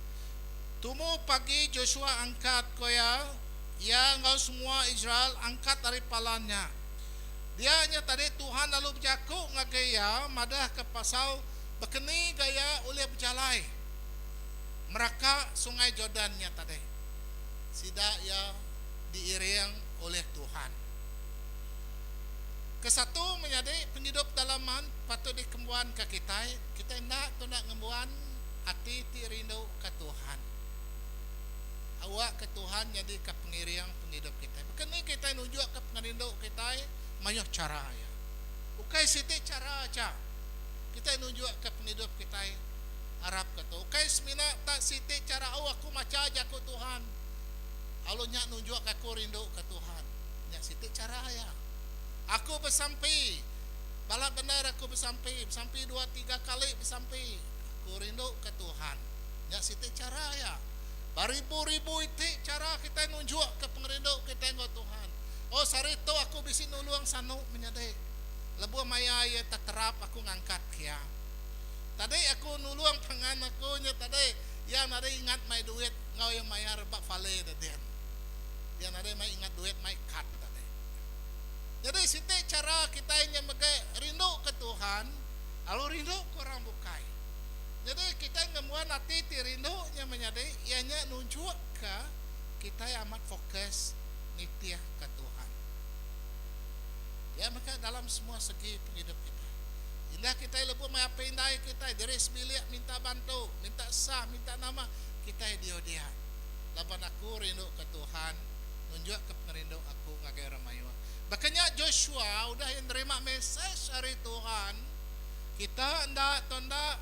Tumu pagi Joshua angkat, ku iya, iya enggau semua Israel angkat ari palan nya. Dia nya tadi Tuhan lalu bejaku ngagai iya madahka pasal baka ni gaya ulih bejalai meraka Sungai Jordan nya tadi. Sida iya diiring ulih Tuhan. Kesatu menyadi pengidup dalaman patut dikembuanka kitai, kitai enda tunda ngembuan ati ti rindu ka Tuhan. Awakka Tuhan nyadika pengiring pengidup kitai. Baka ni kitai nunjukka pengerindu kitai? Mayuh chara iya. Ukai siti chara aja kitai nunjukka pengidup kitai arapka tu. Ukai semina tak siti chara, oh aku macha jaku Tuhan lalu nya nunjukka aku rinduka Tuhan. Nya siti chara iya. Aku besampi, bala bendar aku besampi, besampi dua tiga kali besampi. Aku rindu ke Tuhan. Nya siti chara iya. Beribu-ribu iti chara kitai nunjukka pengerindu kitai enggau Tuhan. Oh, sehari tu aku bisi nulung sanu menyadi. Lebuh maya iya teterap aku ngangkat ke iya. Tadi aku nulung pangan aku nya tadi, iya nadai ingat mai duit enggau iya mayar ba fale da din. Iya nadai mai ingat duit mai kad tadi. Nyadi siti chara kitai nya mega rindu ke Tuhan. Lalu rindu ke orang bukai. Nyadi kitai ngembuan ati ti rindu nya menyadi iya nya nunjukka kitai amat fokus nitihka Tuhan. Pia mega dalam semua segi pengidup kitai. Indah kitai lebuh mai apai indai kitai diri sebilik minta bantu, minta sah, minta nama, kitai diau dia. Laban aku rinduka Tuhan, nunjukka pengerindu aku ngagai orang mayuh. Baka nya Joshua udah iya nerima mesej ari Tuhan, Kita enda tau enda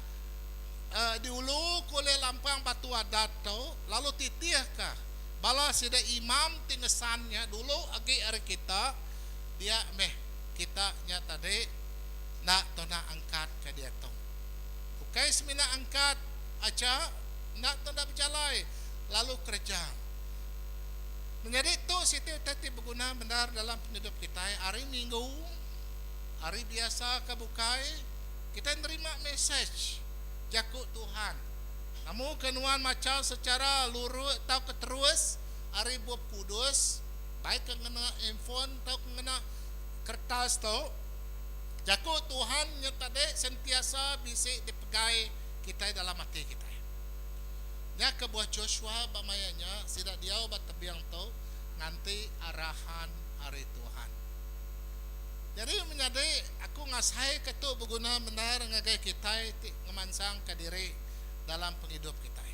diuluka ulih lampang batu adat tu, lalu titihka bala sida imam ti ngesan nya dulu agi ari kita, dia meh kita nya tadi enda tau enda angkatka diatu. Ukai semina angkat aja, enda tau enda bejalai lalu kereja. Menyadi tu siti utai ti beguna bendar dalam pengidup kitai hari Minggu, hari biasa ke bukai, kitai nerima mesej jaku Tuhan. Namu ke nuan macha secara lurus tauka terus ari Bup Kudus, baik ke ngena handphone tauka ngena kertas tu, jaku Tuhan nya tadi sentiasa bisi dipegai kitai dalam ati kitai. Nya kebuah Joshua ba maya nya sida diau ba tebing tu nganti arahan ari Tuhan. Nyadi menyadi aku ngasaika tu beguna bendar ngagai kitai ti ngemansangka diri dalam pengidup kitai.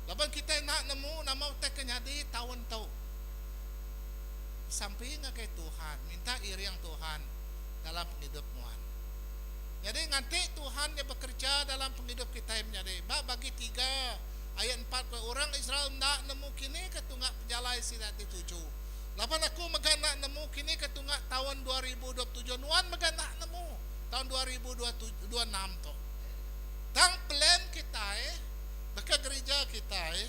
Laban kitai enda nemu nama utai ke nyadi taun tu. Besampi ngagai Tuhan, minta iring Tuhan dalam pengidup nuan. Nyadi nganti Tuhan nya bekereja dalam pengidup kitai menyadi. Ba bagi tiga ayat empat ku orang Israel enda nemu kini ke tunga pejalai sida ti tuju. Laban aku mega enda nemu kini ke tunga taun 2027 nuan mega enda nemu taun 2026 tu. Tang plan kitai baka gerija kitai,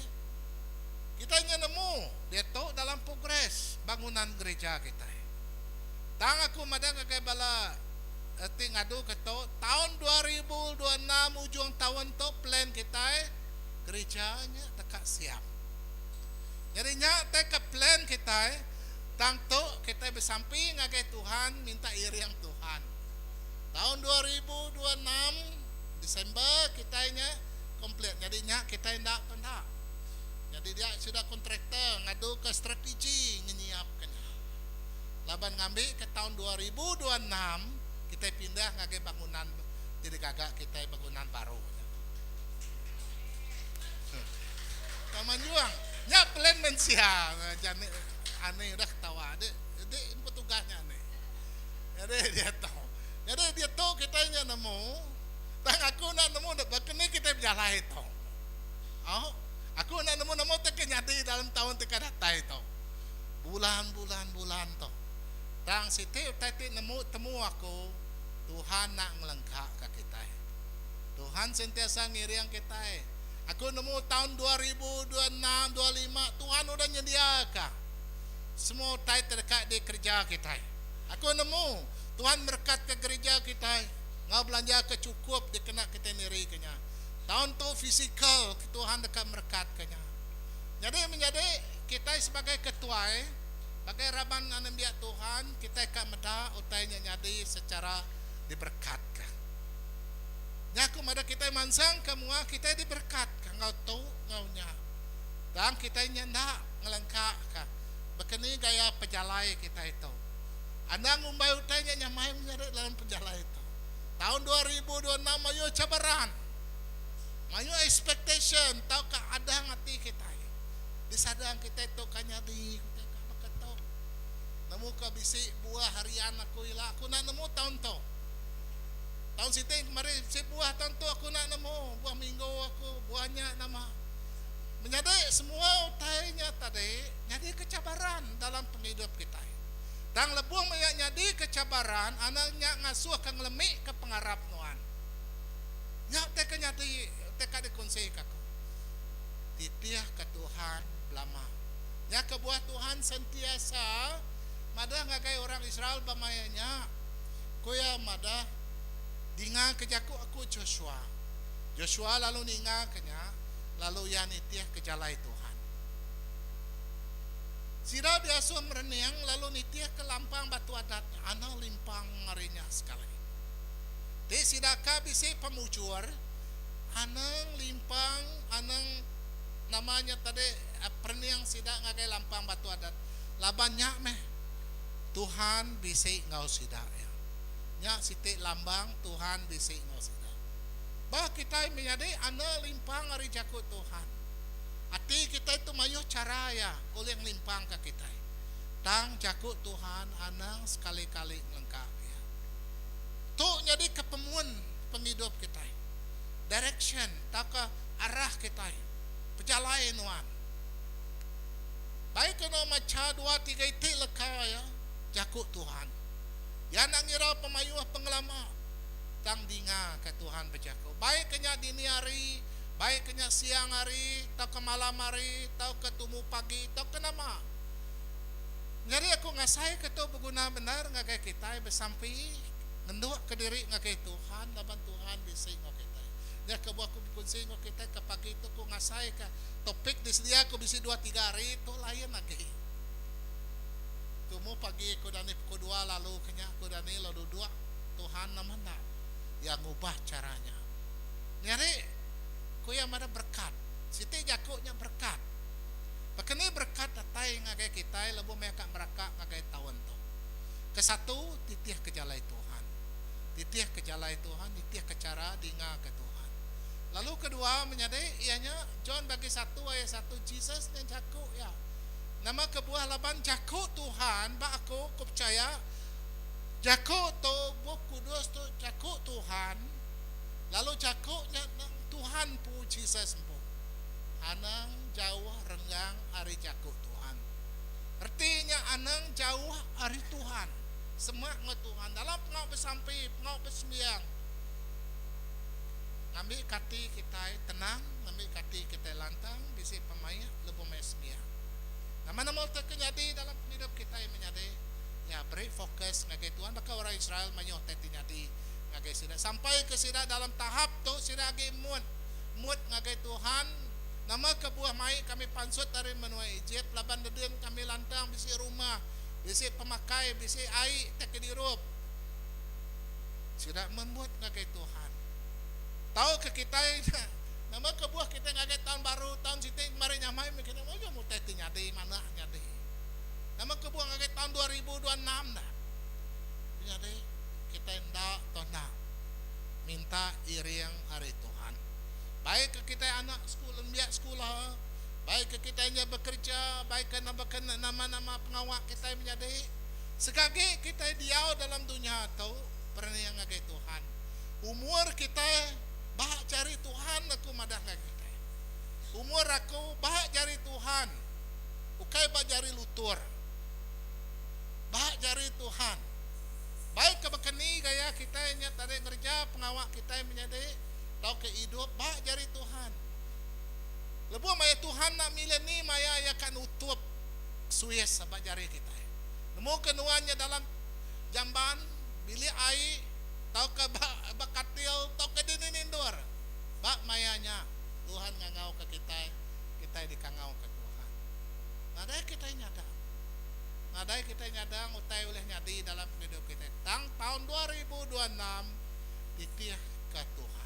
kitai nya nemu diatu dalam progres bangunan gerija kitai. Tang aku madah ngagai bala ti ngaduka tu, taun 2026 ujung taun tu plan kitai gerija nya deka siap. Nyadi nya tai ke plan kitai tang tu kitai besampi ngagai Tuhan minta iring Tuhan. Taun 2026 Disember kitai nya complete. Nyadi nya kitai enda penda. Nyadi dia sida kontraktor ngaduka strategi ngenyiapka nya. Laban ngambi ke taun 2026 kitai pindah ngagai bangunan ti digaga kitai bangunan baru nya. Tau manjung. Nya plan mensia jani ani udah ketawa dik dik empu tugas nya ani. Nyadi diatu. Nyadi diatu kitai nya nemu tang aku enda nemu baka ni kitai bejalai tu. Au aku enda nemu nama ti ke nyadi dalam taun ti ka datai tu. Bulan bulan bulan tu. Tang siti utai ti nemu temu aku Tuhan enda ngelengka ka kitai. Tuhan sentiasa ngiring kitai. Aku nemu taun 2026, 25 Tuhan udah nyediaka semua utai ti deka dikereja kitai. Aku nemu Tuhan merekatka gerija kitai enggau belanja ke chukup dikena kitai nirika nya. Taun tu fisikal Tuhan deka merekatka nya. Nyadi menyadi kitai sebagai ketuai, bagai raban anembiak Tuhan, kitai ka meda utai nya nyadi secara diberekatka. Nya ku madah kitai mansang ke mua kitai diberekatka enggau tu enggau nya. Tang kitai nya enda ngelengkaka baka ni gaya pejalai kitai tu. Anang ngumbai utai nya nyamai menyadi dalam pejalai tu. Taun 2026 mayuh cabaran, mayuh expectation tauka adang ati kitai. Disadang kitai tu ka nyadi utai ka baka tu. Nemu ka bisi buah harian aku ila aku enda nemu taun tu. Taun siti kemari bisi buah taun tu aku enda nemu buah minggu aku buah nya nama. Menyadi semua utai nya tadi nyadi ke cabaran dalam pengidup kitai. Tang lebuh maya nyadi ke cabaran anak nya ngasuh ke ngelemi ke pengarap nuan. Nya utai ke nyadi utai ka dikunsi ke aku. Titih ke Tuhan belama. Nya kebuah Tuhan sentiasa madah ngagai orang Israel ba maya nya. Ku iya madah, Dingaka jaku aku, Josua. Josua lalu ningaka nya, lalu iya nitihka jalai tuhan. Sida diasuh merening lalu nitihka lampang batu adat nya, anang limpang ari nya sekali. Ti sida ka bisi pemujur, anang limpang, anang nama nya tadi perening sida ngagai lampang batu adat, laban nya meh. Tuhan bisi enggau sida iya. Nya siti lambang Tuhan bisi enggau sida. Ba kitai menyadi anda limpang ari jaku Tuhan. Ati kitai tu mayuh chara iya ulih ngelimpangka kitai. Tang jaku Tuhan anang sekali-kali ngelengka iya. Tu nyadika pemun pengidup kitai. Direction tauka arah kitai pejalai nuan. Bai kena macha dua tiga iti leka iya jaku Tuhan. Iya enda ngira pemayuh pengelama tang dinga ka Tuhan bejaku. Bai ke nya dini hari, bai ke nya siang hari, tauka malam hari, tauka tumu pagi, tauka nama. Nyadi aku ngasaika tu beguna bendar ngagai kitai besampi ngendukka diri ngagai Tuhan laban Tuhan bisi enggau kitai. Nya kebuah aku bekunsi enggau kitai ke pagi tu ku ngasaika Topik disedia ku bisi dua tiga hari tu lain agi. Tumu pagi ku dani pukul dua lalu ke nya ku dani lalu duduk Tuhan nama enda iya ngubah chara nya. Nyadi ku iya madah berekat. Siti jaku nya berekat. Baka ni berekat datai ngagai kitai lebuh meh ka meraka ngagai taun tu? Kesatu, titihka jalai Tuhan. Titihka jalai Tuhan, nitihka chara dingaka Tuhan. Lalu kedua menyadi iya nya John bagi satu ayat satu Jesus nya jaku iya. Nama kebuah laban jaku Tuhan ba aku ku pechaya jaku tu Bup Kudus tu jaku Tuhan lalu jaku nya nang Tuhan empu Jesus empu. Anang jauh renggang ari jaku Tuhan. Reti nya anang jauh ari Tuhan. Semak enggau Tuhan dalam pengawa besampi, pengawa besembiang. Ngambika ati kitai tenang, ngambika ati kitai lantang, bisi pemaik lebuh maya sembiang. Nama-nama utai ke nyadi dalam pengidup kitai menyadi, ya beri fokus ngagai Tuhan baka orang Israel mayuh utai ti nyadi ngagai sida. Sampai ke sida dalam tahap tu sida agi mut, mut ngagai Tuhan. Nama kebuah mai kami pansut ari menua Ejip laban dedin kami lantang bisi rumah, bisi pemakai, bisi ai ti ke dirup. Sida memut ngagai Tuhan. Tauka kitai nya, nama kebuah kitai ngagai taun baru, taun siti kemari nyamai meh kitai mayuh utai ti nyadi manah nyadi. Nama kebuah ngagai taun 2026 dah. Nyadi kitai enda tau enda minta iring ari Tuhan. Baik ke kitai anak sekula, nembiak sekula, baik ke kitai nya bekereja, baik ke nama-nama pengawa kitai menyadi. Sekagi kitai diau dalam dunya tu, perening ngagai Tuhan. Umur kitai ba jari Tuhan aku madah ngagai kitai. Umur aku ba jari Tuhan, ukai ba jari lutur. Ba jari Tuhan. Baik ke baka ni gaya kitai nya tadi ngereja pengawa kitai menyadi tauka idup ba jari Tuhan. Lebuh maya Tuhan enda milih ni maya iya ka nutup suis ba jari kitai. Nemu ke nuan nya dalam jamban, bilik ai, tauka ba ba katil tauka dini-dini endur. Ba maya nya, Tuhan ngangauka kitai, kitai dikangauka Tuhan. Nadai kitai nyadang. Nadai kitai nyadang utai ulih nyadi dalam pengidup kitai. Tang taun 2026 titihka Tuhan.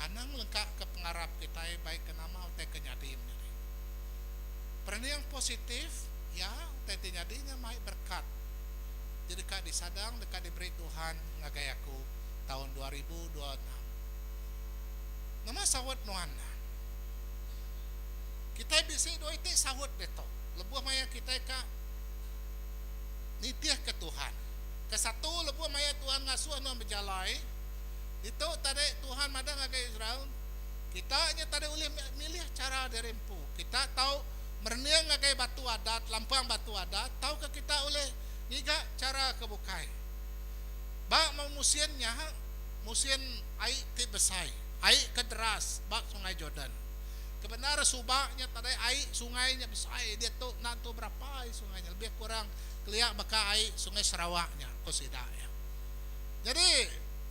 Anang lengkaka pengarap kitai baikka nama utai ke nyadi menyadi. Perening positif, ya, utai ti nyadi nya mai berekat ti deka disadang deka diberi Tuhan ngagai aku taun 2026. Nama saut nuan? Kitai bisi dua iti saut ditu lebuh maya kitai ka nitihka Tuhan. Kesatu, lebuh maya Tuhan ngasuh nuan bejalai, ditu tadi Tuhan madah ngagai Israel, Kita nya tadi ulih milih chara diri empu. Kita tau merening ngagai batu adat, lampang batu adat, tauka kita ulih ngiga chara ke bukai. Ba musin nya, musin ai ti besai, ai ke deras ba Sungai Jordan. Kebendar suba nya tadi ai sungai nya besai, diatu enda tentu berapa ai sungai nya, lebih kurang kelia baka ai Sungai Sarawak nya, ku sida iya. Nyadi,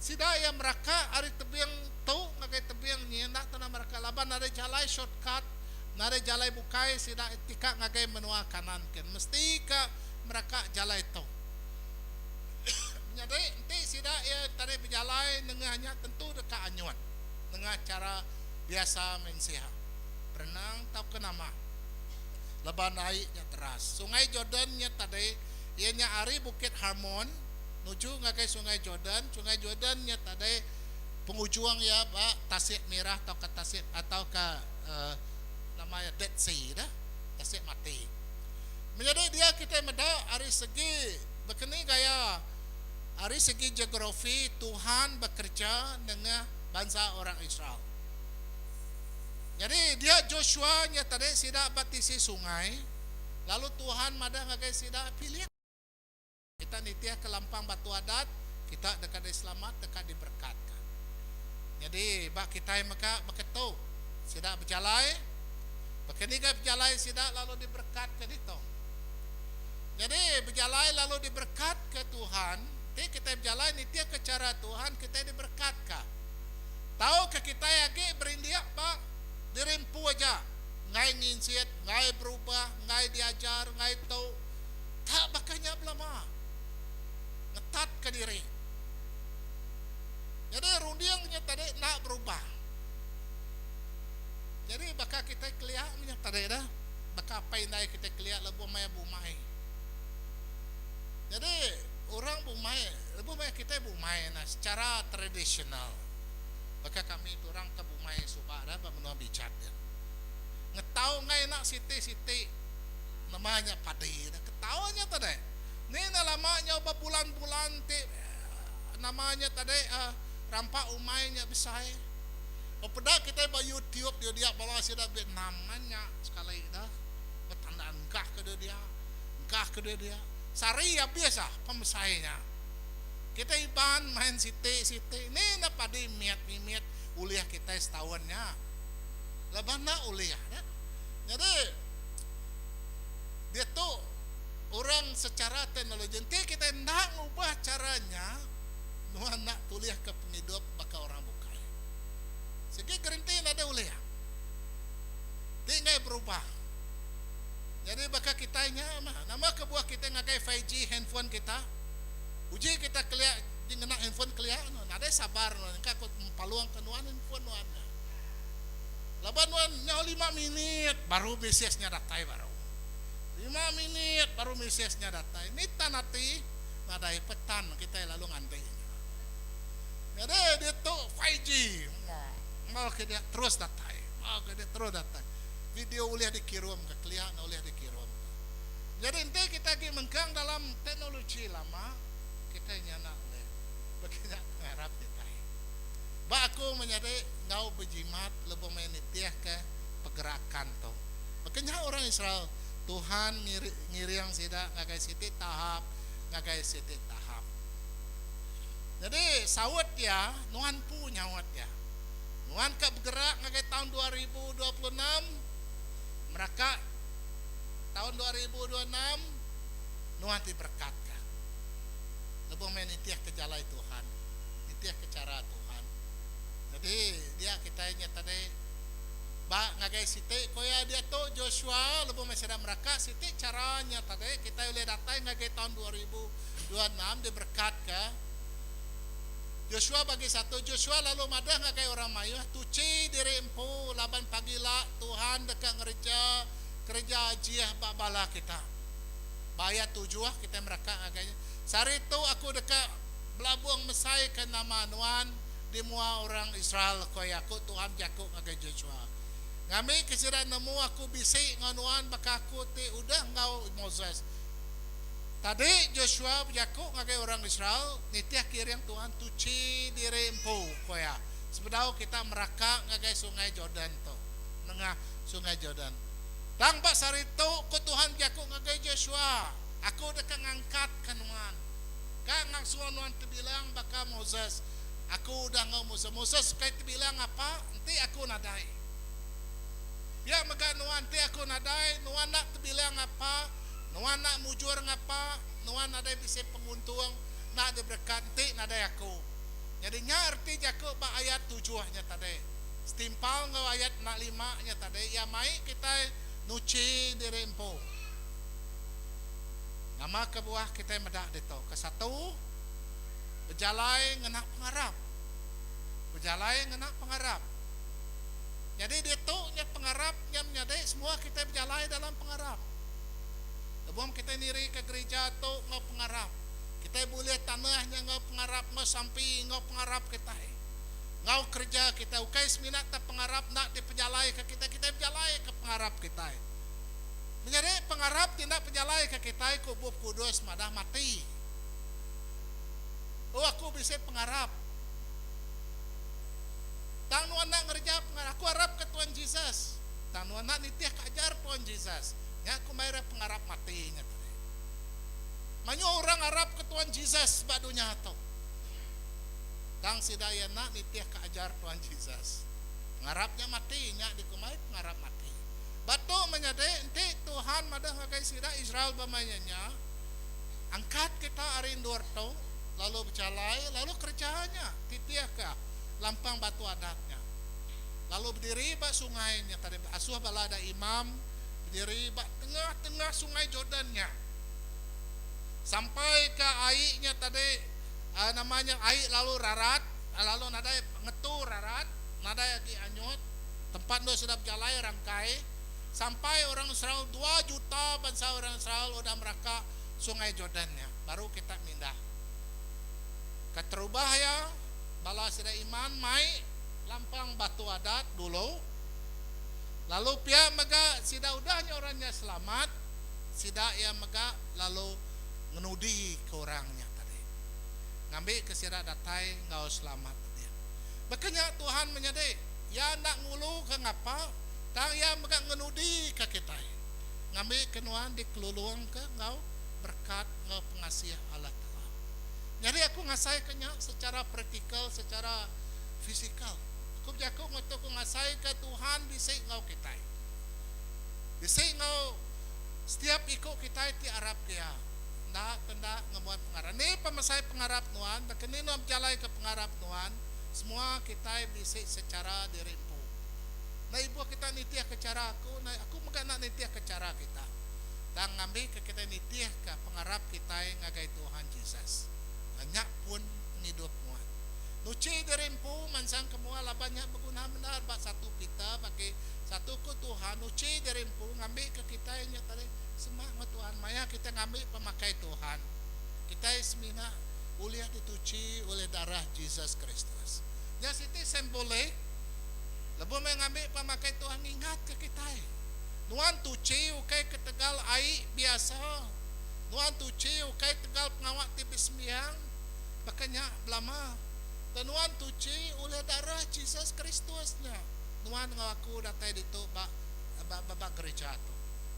sida iya meraka ari tebing. Tu ngagai tebing nyi enda tau mereka laban nadai jalai shortcut, nadai jalai bukai sida ti ka ngagai menua kanan kin mesti ka mereka jalai tu. Menyadi enti sida iya tadi bejalai nengah nya tentu deka anyut nengah chara biasa mensia berenang tauka nama laban ai nya deras. Sungai Jordan nya tadi iya nya ari Bukit Hermon nuju ngagai Sungai Jordan. Sungai Jordan nya tadi pengujung iya ba Tasik Mirah tauka Tasik tauka nama iya Dead Sea dah, Tasik Mati. Menyadi dia kitai meda ari segi bekeni gaya ari segi geografi Tuhan bekereja nengah bansa orang Israel. Nyadi dia Joshua nya tadi sida ba tisi sungai lalu Tuhan madah ngagai sida pilih. Kita nitihka lampang batu adat, kita deka diselamat, deka diberekatka. Nyadi, ba kitai mega baka tu. Sida bejalai, baka ni ga pejalai sida lalu diberekatka ditu. Nyadi, bejalai lalu diberekatka Tuhan, enti kitai bejalai nitihka chara Tuhan, kitai diberekatka. Tauka kitai agi berindik ba diri empu aja, enggai nginsit, enggai berubah, enggai diajar, enggai tu. Tak baka nya belama. Ngetatka diri. Nyadi runding nya tadi enda berubah. Nyadi baka kitai kelia meh nya tadi dah. Baka apai indai kitai kelia lebuh maya bumai. Nyadi orang bumai lebuh maya kitai bumai ne secara tradisional baka kami tu orang ke bumai suba dah ba menua Bijat din. Ngetau enggai enda siti-siti nama nya padi dah ketau nya tadi. Ni enda lama nyau bebulan-bulan ti nama nya tadi uhh rampa umai nya besai. Peda kitai ba YouTube dia dia bala sida Vietnam nya sekali dah betanda engkah ke dia dia engkah ke dia dia sehari abis ah pemesai nya. Kitai Iban main siti siti ni enda padi mit mimit ulih kitai setaun nya laban enda ulih dah. Nyadi diatu orang secara teknologi enti kitai enda ngubah chara nya nuan enda tulihka pengidup baka orang bukai. Sigi gerenti nadai ulih. Ti enggai berubah. Nyadi baka kitai nya mah. Nama kebuah kitai ngagai 5G handphone kita? Uji kita kelia ji ngena handphone kelia nuan. Nadai sabar nuan engka ku empalung ke nuan handphone nuan nya. Laban nuan nyau lima minit baru mesej nya datai baru. Lima minit baru mesej nya datai. Ni tan ati nadai petan kitai lalu nganti nya. Nyadi ditu 5G enggau ke dia terus datai. Enggau ke dia terus datai. Video ulih dikirum ke kelia enda ulih dikirum ke. Nyadi enti kita agi mengkang dalam teknologi lama, kitai nya enda ulih bekinya pengarap kitai. Ba aku menyadi enggau bejimat lebuh maya nitihka pergerakan tu. Baka nya orang Israel, Tuhan ngiring sida ngagai siti tahap ngagai siti tahap. Nyadi saut iya, nuan empu nyaut iya. Nuan ka begerak ngagai taun 2026, meraka taun 2026, nuan diberekatka. Lebuh meh nitihka jalai Tuhan, nitihka chara Tuhan. Nyadi dia kitai nya tadi ba ngagai siti ku iya diatu Joshua lebuh meh sida meraka siti chara nya tadi kitai ulih datai ngagai taun 2026 diberekatka. Joshua bagi satu, Joshua lalu madah ngagai orang mayuh, Tuchi diri empu, laban pagila Tuhan deka ngereja kereja ajih ba bala kita. Ba ayat tujuh, kitai meraka ngagai nya, Sehari tu aku deka belabung mesaika nama nuan di mua orang Israel, ku iya, ku Tuhan bejaku ngagai Joshua. Ngambika sida nemu aku bisi enggau nuan baka aku ti udah enggau Moses. Tadi Joshua bejaku ngagai orang Israel, Nitih kiring Tuhan tuchi diri empu, ku iya, sebedau kita meraka ngagai Sungai Jordan tu, nengah Sungai Jordan. Tang ba sehari tu, ku Tuhan bejaku ngagai Joshua, Aku deka ngangkatka nuan, ka ngasuh nuan tebilang baka Moses. Aku udah enggau Moses. Moses ukai tebilang apa enti aku nadai. Pia mega nuan, enti aku nadai, nuan enda tebilang apa. Nuan enda mujur ngapa, nuan nadai bisi penguntung, enda diberekat enti nadai aku. Nyadi nya reti jaku ba ayat tujuh nya tadi. Setimpal enggau ayat enda lima nya tadi, iya mai kitai nuchi diri empu. Nama kebuah kitai meda ditu? Kesatu, bejalai ngena pengarap. Bejalai ngena pengarap. Nyadi ditu nya pengarap nya menyadi semua kitai bejalai dalam pengarap. Lebuh kitai nirika gerija tu enggau pengarap, kitai bulih tanah nya enggau pengarap enggau sampi enggau pengarap kitai. Enggau kereja kitai ukai semina te pengarap enda dipejalaika kitai, kitai bejalaika pengarap kitai. Menyadi pengarap ti enda pejalaika kitai ku Bup Kudus madah mati. Oh aku bisi pengarap. Tang nuan enda ngereja pengarap. Aku arapka Tuan Jesus. Tang nuan enda nitihka ajar Tuan Jesus. Nya ku mai ra pengarap mati nya tadi. Mayuh orang arap ke Tuan Jesus ba dunya tu. Tang sida iya enda nitihka ajar Tuan Jesus. Pengarap nya mati, nya dikumbai pengarap mati. Ba tu menyadi enti Tuhan madah ngagai sida Israel ba maya nya, Angkat kita ari endur tu lalu bejalai lalu kereja nya titihka lampang batu adat nya. Lalu bediri ba sungai nya tadi asuh bala da imam bediri ba tengah-tengah Sungai Jordan nya. Sampai ke ai nya tadi nama nya ai lalu rarat lalu nadai ngetu rarat nadai agi anyut. Tempat endur sida bejalai rangkai sampai orang Israel dua juta bansa orang Israel udah meraka Sungai Jordan nya baru kita mindah. Keterubah iya bala sida iman mai lampang batu adat dulu lalu pia mega sida udah nya orang nya selamat sida iya mega lalu ngenudi ke orang nya tadi ngambika sida datai enggau selamat din. Baka nya Tuhan menyadi, Iya enda nguluka ngapa, tang Iya mega ngenudika kitai, ngambika nuan dikelulungka enggau berekat enggau pengasih Allah Taala. Nyadi aku ngasaika nya secara praktikal, secara fizikal. Aku bejaku enggau tu aku ngasaika Tuhan bisi enggau kitai. Bisi enggau setiap iku kitai ti arapka Iya. Enda tenda ngembuan pengarap. Ni pemesai pengarap nuan, baka ni nuan bejalaika pengarap nuan, semua kitai bisi sechara diri empu. Enda ibuh kita nitihka chara aku, aku mega enda nitihka chara kita. Tang ngambika kitai nitihka pengarap kitai ngagai Tuhan Jesus. Nya pun pengidup nuan. Nuchi diri empu mansang ke mua laban nya beguna bendar ba satu Peter bagi satu ku Tuhan nuchi diri empu ngambika kitai nya tadi semak enggau Tuhan maya kitai ngambi pemakai Tuhan kitai semina ulih dituchi ulih darah Jesus Kristus. Nya siti simbolik lebuh meh ngambi pemakai Tuhan ngingatka kitai nuan tuchi ukai ketegal ai biasa, nuan tuchi ukai tegal pengawa ti besembiang baka nya belama. Tang nuan tuchi ulih darah Jesus Kristus nya nuan enggau aku datai ditu ba ba gerija tu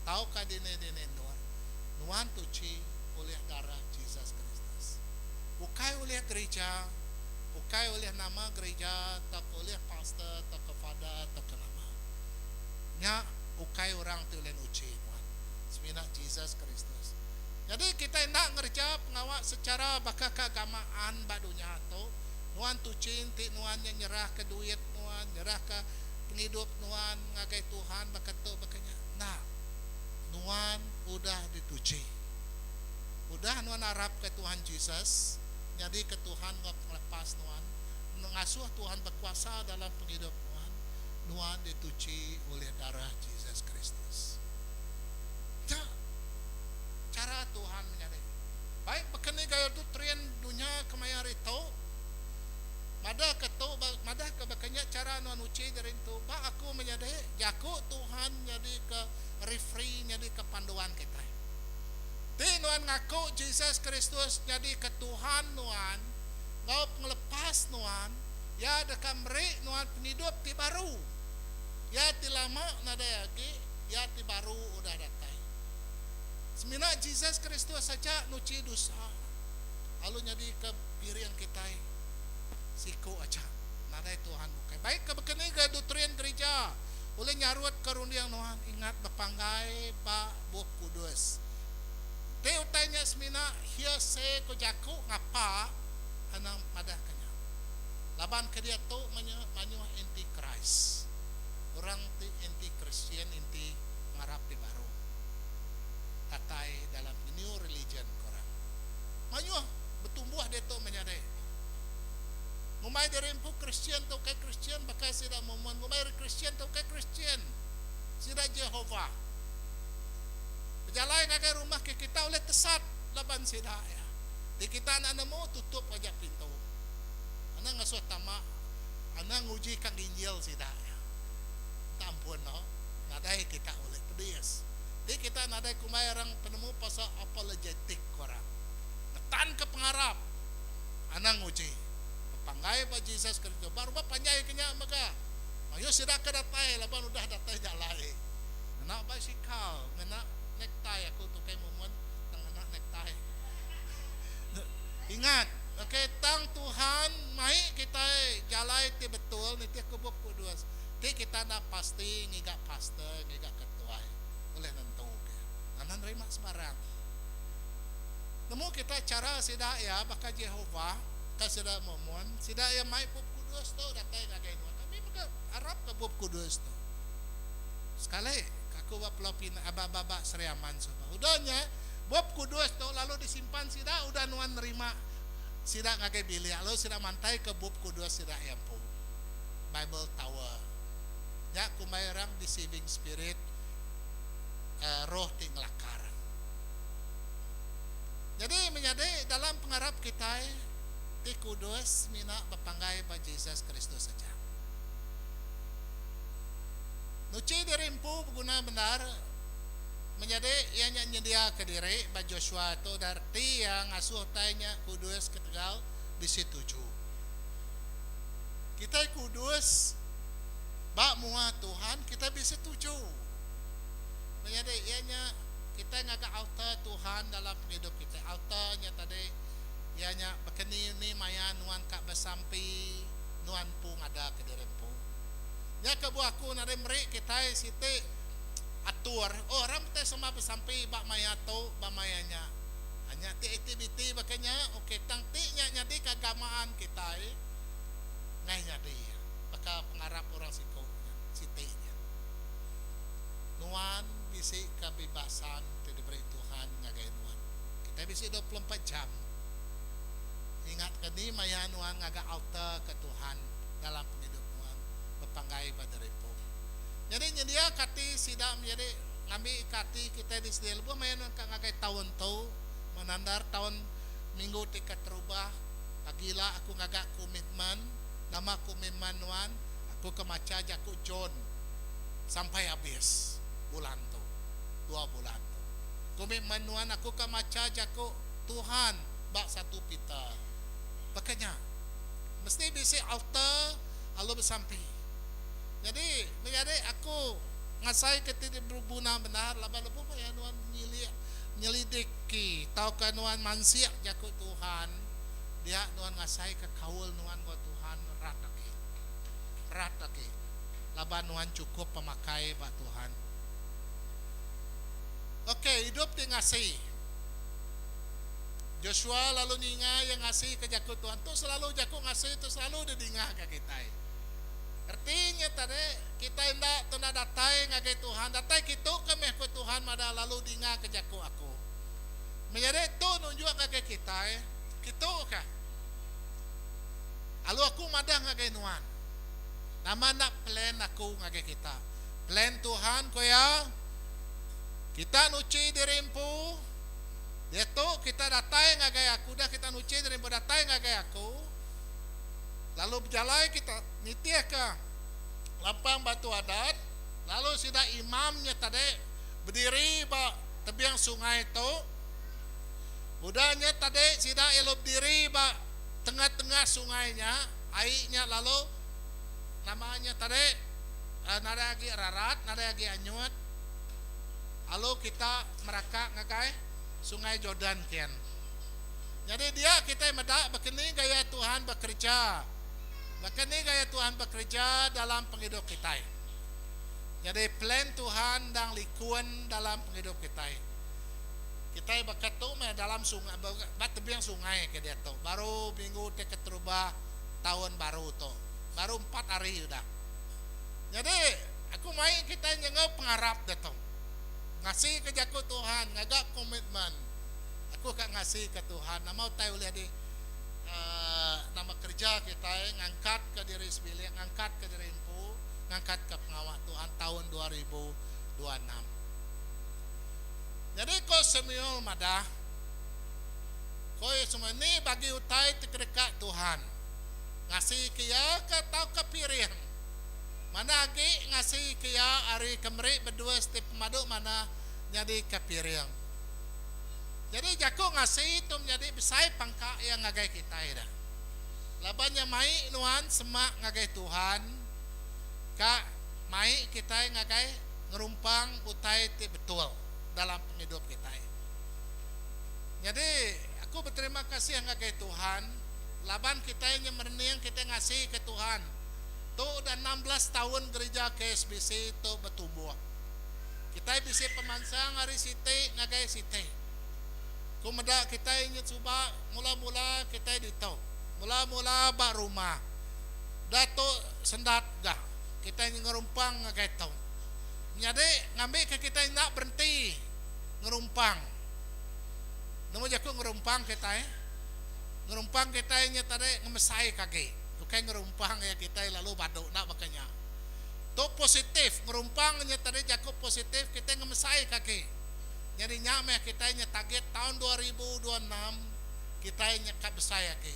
tauka dini-dini endur. Nuan tuchi ulih darah Jesus Kristus. Ukai ulih gerija, ukai ulih nama gerija tauka ulih pastor tauka father tauka nama. Nya ukai orang ti ulih nuchi nuan. Semina Jesus Kristus. Nyadi kitai enda ngereja pengawa secara baka keagamaan ba dunya tu. Nuan tuchi enti nuan nya nyerahka duit nuan, nyerahka pengidup nuan ngagai Tuhan baka tu baka nya. Enda. Nuan udah dituchi. Udah nuan arapka Tuhan Jesus nyadika Tuhan enggau pengelepas nuan, ngasuh Tuhan bekuasa dalam pengidup nuan, nuan dituchi ulih darah Jesus Kristus. Nya chara Tuhan menyadi. Baik baka ni gaya doktrin dunya kemaya hari tu, madahka tu madahka baka nya chara nuan nuchi diri entu, ba aku menyadi jaku Tuhan nyadika referee nyadika panduan kitai. Ti nuan ngaku Jesus Kristus nyadika Tuhan nuan enggau pengelepas nuan, Iya deka meri nuan pengidup ti baru. Iya ti lama nadai agi, iya ti baru udah datai. Semina Jesus Kristus aja nuchi dosa lalu nyadika piring kitai siku aja, nadai Tuhan bukai. Baik ke baka ni ga doktrin gerija ulih nyarutka runding nuan ingat bepanggai ba Bup Kudus. Enti utai nya semina hearsay ko jaku ngapa anang madahka nya. Laban ke diatu menya mayuh anti Christ. Orang ti anti Kristian enti pengarap ti baru datai dalam new religion ko orang. Mayuh betumbuh diatu menyadi. Ngumbai diri empu Kristian tauka ukai Kristian baka sida Mormon ngumbai diri Kristian tauka ukai Kristian. Sida Jehovah. Bejalai ngagai rumah ke kita ulih tesat laban sida iya. Ti kita enda nemu tutup aja pintu. Anang ngasuh tama anang nguji ka nginjil sida iya. Minta ampun no nadai kita ulih pedis. Ti kita nadai kumbai orang penemu pasal apologetic ko orang. Ngetanka pengarap anang nguji. Bepanggai ba Jesus Kristus. Ba rumah panjai ke nya mega mayuh sida ke datai laban udah datai jalai. Ngena basikal, ngena necktie aku tu kai mumun tang ngena necktie. Ingat, okay, tang Tuhan mai kitai jalai ti betul nitihka Bup Kudus. Ti kita enda pasti ngiga pastor, ngiga ketuai ulih nentu ke. Anang nerima sebarang. Nemu kita chara sida iya baka Jehovah ka sida Mormon, sida iya mai Bup Kudus tu datai ngagai nuan. Kami mega arapka Bup Kudus tu. Sekali aku ba Pulau Pinang ba ba ba Sri Aman suba. Udah nya Bup Kudus tu lalu disimpan sida udah nuan nerima sida ngagai bilik lalu sida mantaika Bup Kudus sida iya empu. Bible Tower. Nya kumbai orang deceiving spirit, roh ti ngelakar. Nyadi menyadi dalam pengarap kitai ti kudus semina bepanggai ba Jesus Kristus aja. Nuchi diri empu beguna bendar menyadi iya nya nyediaka diri ba Joshua tu udah reti iya ngasuh utai nya kudus ketegal bisi tuju. Kitai kudus ba mua Tuhan kitai bisi tuju. Menyadi iya nya kitai ngaga altar Tuhan dalam pengidup kitai. Altar nya tadi iya nya bekeni ni maya nuan ka besampi nuan empu ngada ke diri empu. Nya kebuah aku nadai meri kitai siti atur oh orang kitai sama besampi ba maya tu ba maya nya. Nya ti aktiviti baka nya ok tang ti nya nyadi keagamaan kitai ngai nyadi baka pengarap orang siku nya siti nya. Nuan bisi kebebasan ti diberi Tuhan ngagai nuan. Kitai bisi 24 jam. Ingatka ni maya nuan ngaga altar ke Tuhan dalam pengidup nuan bepanggai ba diri empu. Nyadi nyendiaka ati sida menyadi ngambika ati kitai disedia lebuh maya nuan ka ngagai taun tu menandar taun minggu ti keterubah pagila aku ngaga komitmen nama komitmen nuan aku ke macha jaku John sampai abis bulan tu dua bulan tu. Komitmen nuan aku ka macha jaku Tuhan ba satu Peter. Baka nya. Mesti bisi altar lalu besampi. Nyadi menyadi aku ngasai ke ti beguna bendar laban lebuh maya nuan nyilik nyelidiki tauka nuan mansik jaku Tuhan dia nuan ngasai ke kaul nuan enggau Tuhan rat agi. Rat agi. Laban nuan chukup pemakai ba Tuhan. Ok, idup ti ngasi. Joshua lalu ninga iya ngasika jaku Tuhan. Tu selalu jaku ngasi tu selalu didingaka kitai. Reti nya tadi, kitai enda tunda datai ngagai Tuhan. Datai kitu ke meh ku Tuhan madah lalu dingaka jaku aku. Menyadi tu nunjuk ngagai kitai, kitu ka. Lalu aku madah ngagai nuan. Nama enda plan aku ngagai kita. Plan Tuhan ku iya, kita nuchi diri empu, diatu kita datai ngagai aku, udah kita nuchi diri empu datai ngagai aku, lalu bejalai kita nitihka lampang batu adat, lalu sida imam nya tadi bediri ba tebing sungai tu, udah nya tadi sida lalu bediri ba tengah-tengah sungai nya, Ai nya lalu nama nya tadi nadai agi rarat, nadai agi anyut. Lalu kita meraka ngagai Sungai Jordan kin. Nyadi dia kitai meda baka ni gaya Tuhan bekereja. Baka ni gaya Tuhan bekereja dalam pengidup kitai. Nyadi plan Tuhan endang likun dalam pengidup kitai. Kitai baka tu meh dalam sungai ba tebing sungai ke diatu baru minggu ti keterubah taun baru tu baru empat hari udah. Nyadi aku mai kitai nyenggau pengarap diatu ngasi ke jaku Tuhan ngaga komitmen aku ka ngasi ke Tuhan nama utai ulih di uhh nama kereja kitai ngangkat ka diri sebilik ngangkat ka diri empu ngangkat ka pengawa Tuhan taun 2026. Nyadi ko Samuel madah, Ko iya Samuel, Ni bagi utai ti kedeka Tuhan, ngasi ke iya ke tauka piring? Manah agi ngasi ke iya ari ke meri bedus ti pemadu manah nyadika piring. Nyadi jaku ngasi tu menyadi besai pangka iya ngagai kitai dah. Laban nya mai nuan semak ngagai Tuhan ka mai kitai ngagai ngerumpang utai ti betul dalam pengidup kitai. Nyadi, aku beterima kasih ngagai Tuhan laban kitai nya merening kitai ngasika Tuhan. Tu udah 16 taun gerija KSBC tu betumbuh. Kitai bisi pemansang ari siti ngagai siti. Ku meda kitai nya suba mula-mula kitai ditu, mula-mula ba rumah. Udah tu sendat ga kitai ngerumpang ngagai tu. Menyadi ngambika kitai enda berenti ngerumpang. Nemu jaku ngerumpang kitai? Ngerumpang kitai nya tadi ngemesaika agi. Ukai ngerumpang iya kitai lalu badu enda baka nya. Tu positif, ngerumpang nya tadi jaku positif kitai ngemesai ka agi. Nyadi nya meh kitai nya target taun 2026 kitai nya ka besai agi.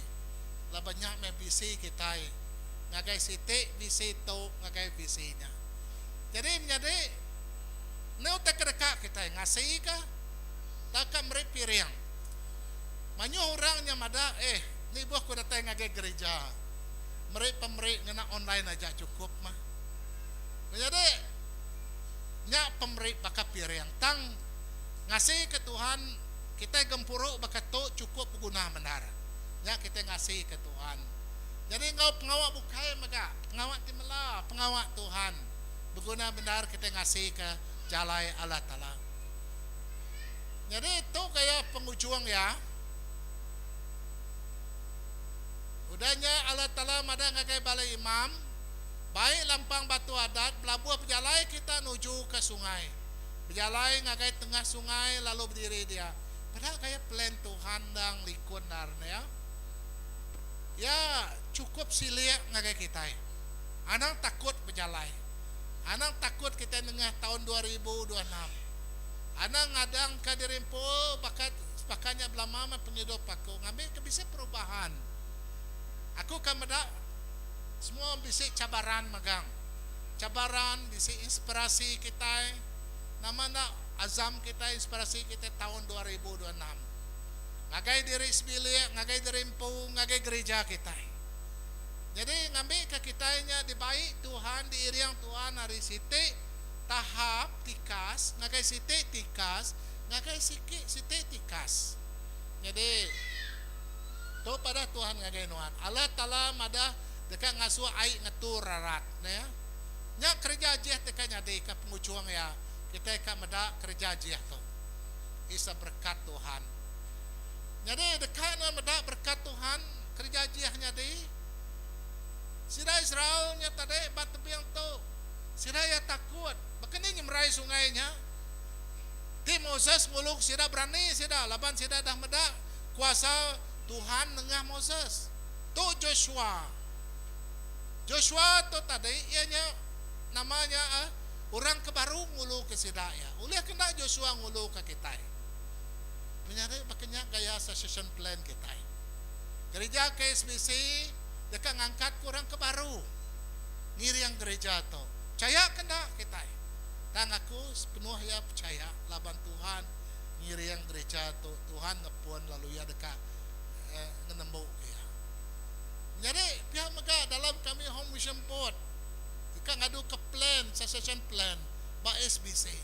Laban nya meh visi kitai ngagai siti visi tu ngagai visi nya. Nyadi menyadi enda utai ke deka kitai ngasi ka tauka meri piring. Mayuh orang nya madah eh nibuh ku datai ngagai gerija. Meri pemeri ngena online aja chukup mah. Menyadi nya pemeri baka piring tang ngasika Tuhan kitai gempuru baka tu chukup beguna bendar. Nya kitai ngasika Tuhan. Nyadi enggau pengawa bukai mega, pengawa ti mela, pengawa Tuhan beguna bendar kitai ngasika jalai Allah Taala. Nyadi tu gaya pengujung iya. Udah nya Allah Taala madah ngagai bala imam, Bai lampang batu adat belabuh bejalai kita nuju ke sungai. Bejalai ngagai tengah sungai lalu bediri dia. Peda gaya plan Tuhan endang likun endar ne ya. Iya chukup silik ngagai kitai. Anang takut bejalai. Anang takut kitai nengah taun 2026. Anang ngadangka diri empu baka baka nya belama meh pengidup aku ngambika bisi perubahan. Aku ka meda semua bisi cabaran megang. Cabaran bisi inspirasi kitai nama enda azam kitai inspirasi kitai taun 2026 ngagai diri sebilik ngagai diri empu ngagai gerija kitai. Nyadi ngambika kitai nya dibai Tuhan diiring Tuhan ari siti tahap tikas ngagai siti tikas ngagai siki siti tikas. Nyadi, tu padah Tuhan ngagai nuan, Allah Taala madah deka ngasuh ai ngetu rarat. Neh. Nya kereja ajih ti ka nyadi ka pengujung iya, kitai ka meda kereja ajih tu. Isa berekat Tuhan. Nyadi deka nuan meda berekat Tuhan kereja ajih nyadi? Sida Israel nya tadi ba tebing tu. Sida iya takut. Baka ni nyemerai sungai nya? Ti Moses ngulung sida berani sida laban sida dah meda kuasa Tuhan nengah Moses. Tu Joshua. Joshua tu tadi iya nya nama nya orang ke baru nguluka sida iya. Ulih ke enda Joshua nguluka kitai? Menyadi baka nya gaya succession plan kitai. Gerija KSBC deka ngangkatka orang ke baru. Ngiring gerija tu. Pechaya ke enda kitai? Tang aku sepenuh iya pechaya laban Tuhan ngiring gerija tu, Tuhan ngepun lalu iya deka ngenembuka iya. Menyadi pia mega dalam kami Home Mission Board deka ngaduka plan, succession plan ba SBC.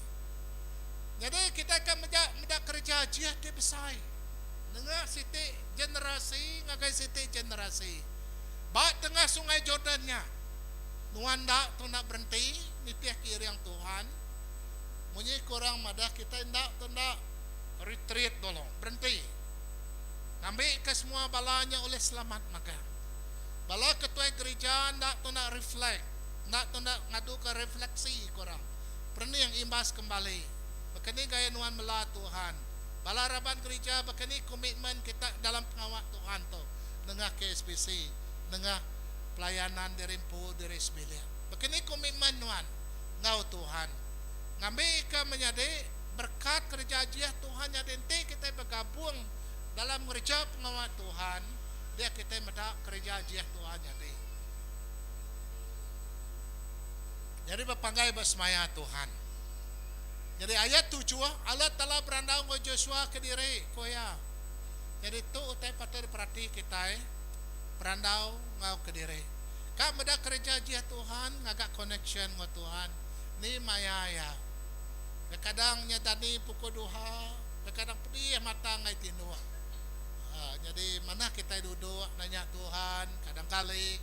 Nyadi kitai ka meda meda kereja ajih ti besai nengah siti generasi ngagai siti generasi. Ba tengah Sungai Jordan nya, nuan enda tunda berenti nitihka iring Tuhan. Munyi ku orang madah kitai enda tunda retreat dulu, berenti. Ngambika semua bala nya ulih selamat magang. Bala ketuai gerija enda tunda reflect, enda tunda ngaduka refleksi ku orang. Perening imbas kembali. Baka ni gaya nuan mela Tuhan? Bala raban gerija baka ni komitmen kita dalam pengawa Tuhan tu? Nengah KSBC, nengah pelayanan diri empu, diri sebilik. Baka ni komitmen nuan enggau Tuhan? Ngambika menyadi berekat kereja ajih Tuhan nyadi enti kitai begabung dalam ngereja pengawa Tuhan, dia kitai meda kereja ajih Tuhan nyadi. Nyadi bepanggai ba semaya Tuhan. Nyadi ayat tujuh, Allah Taala berandau enggau Joshua kediri, ku iya. Nyadi tu utai patut diperati kitai, berandau enggau kediri. Ka meda kereja ajih Tuhan, ngaga connection enggau Tuhan, ni maya iya. Kekadang nya dani pukul duha, kekadang pedih mata enggai tinduk. Aa nyadi manah kitai duduk nanya Tuhan kadang kali,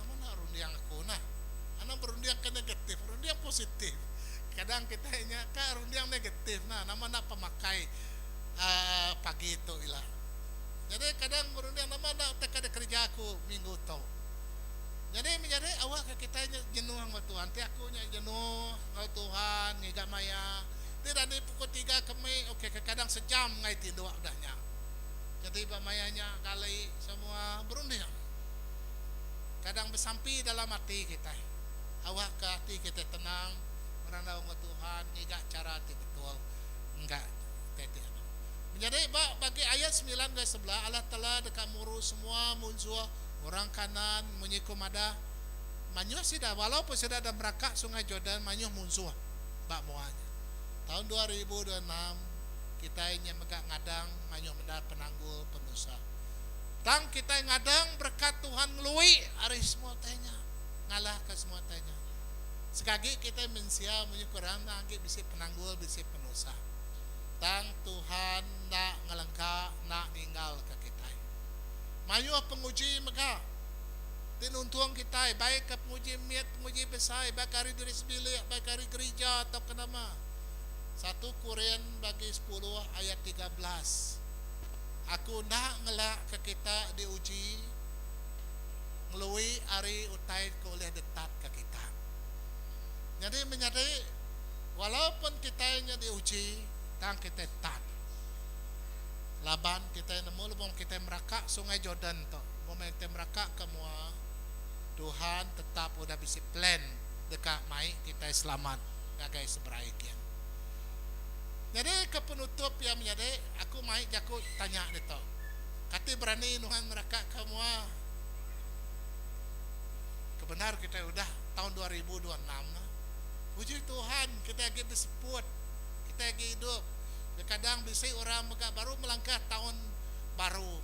nama enda runding aku nah. Anang berunding ke negatif, runding positif. Kadang kitai nya ka runding negatif nah, nama enda pemakai. Pagi tu ila. Nyadi kadang berunding nama enda utai ka dikereja aku minggu tu. Nyadi menyadi awak ka kitai nya jenuh enggau Tuhan. Ti aku nya jenuh enggau Tuhan ngiga maya. Ti dani pukul tiga kemi ok kekadang sejam ngai tinduk udah nya. Nyadi ba maya nya gali semua berunding. Kadang besampi dalam ati kitai. Awakka ati kitai tenang berandau enggau Tuhan ngiga chara ti betul engga utai ti anu. Menyadi ba bagi ayat semilan ngagai sebelah Allah Taala deka muru semua munsuh orang Kanaan munyi ku madah mayuh sida walaupun sida da meraka Sungai Jordan mayuh munsuh ba mua nya. Taun 2026 kitai nya mega ngadang mayuh mendar penanggul penusah. Tang kitai ngadang berekat Tuhan ngelui ari semua utai nya, ngalahka semua utai nya. Sekagi kitai mensia munyi ku orang enda agi bisi penanggul bisi penusah. Tang Tuhan enda ngelengka enda ninggalka kitai. Mayuh penguji mega ti nuntung kitai baikka penguji mit penguji besai baikka ari diri sebilik baikka ari gerija tauka nama. Satu Korin bagi sepuluh ayat 13. Aku enda ngelakka kita diuji ngelui ari utai ke ulih ditatka kita. Nyadi menyadi, walaupun kitai nya diuji, tang kitai tan. Laban kitai nemu lebuh kitai meraka Sungai Jordan tu, lebuh maya kitai meraka ke mua, Tuhan tetap udah bisi plan deka mai kitai selamat ngagai seberai gin. Nyadi ke penutup iya menyadi, aku mai jaku tanya ditu. Kati berani nuan meraka ke mua? Kebendar kitai udah taun 2026 ne. Puji Tuhan kitai agi beseput, kitai agi idup. Kekadang bisi orang mega baru melangkah taun baru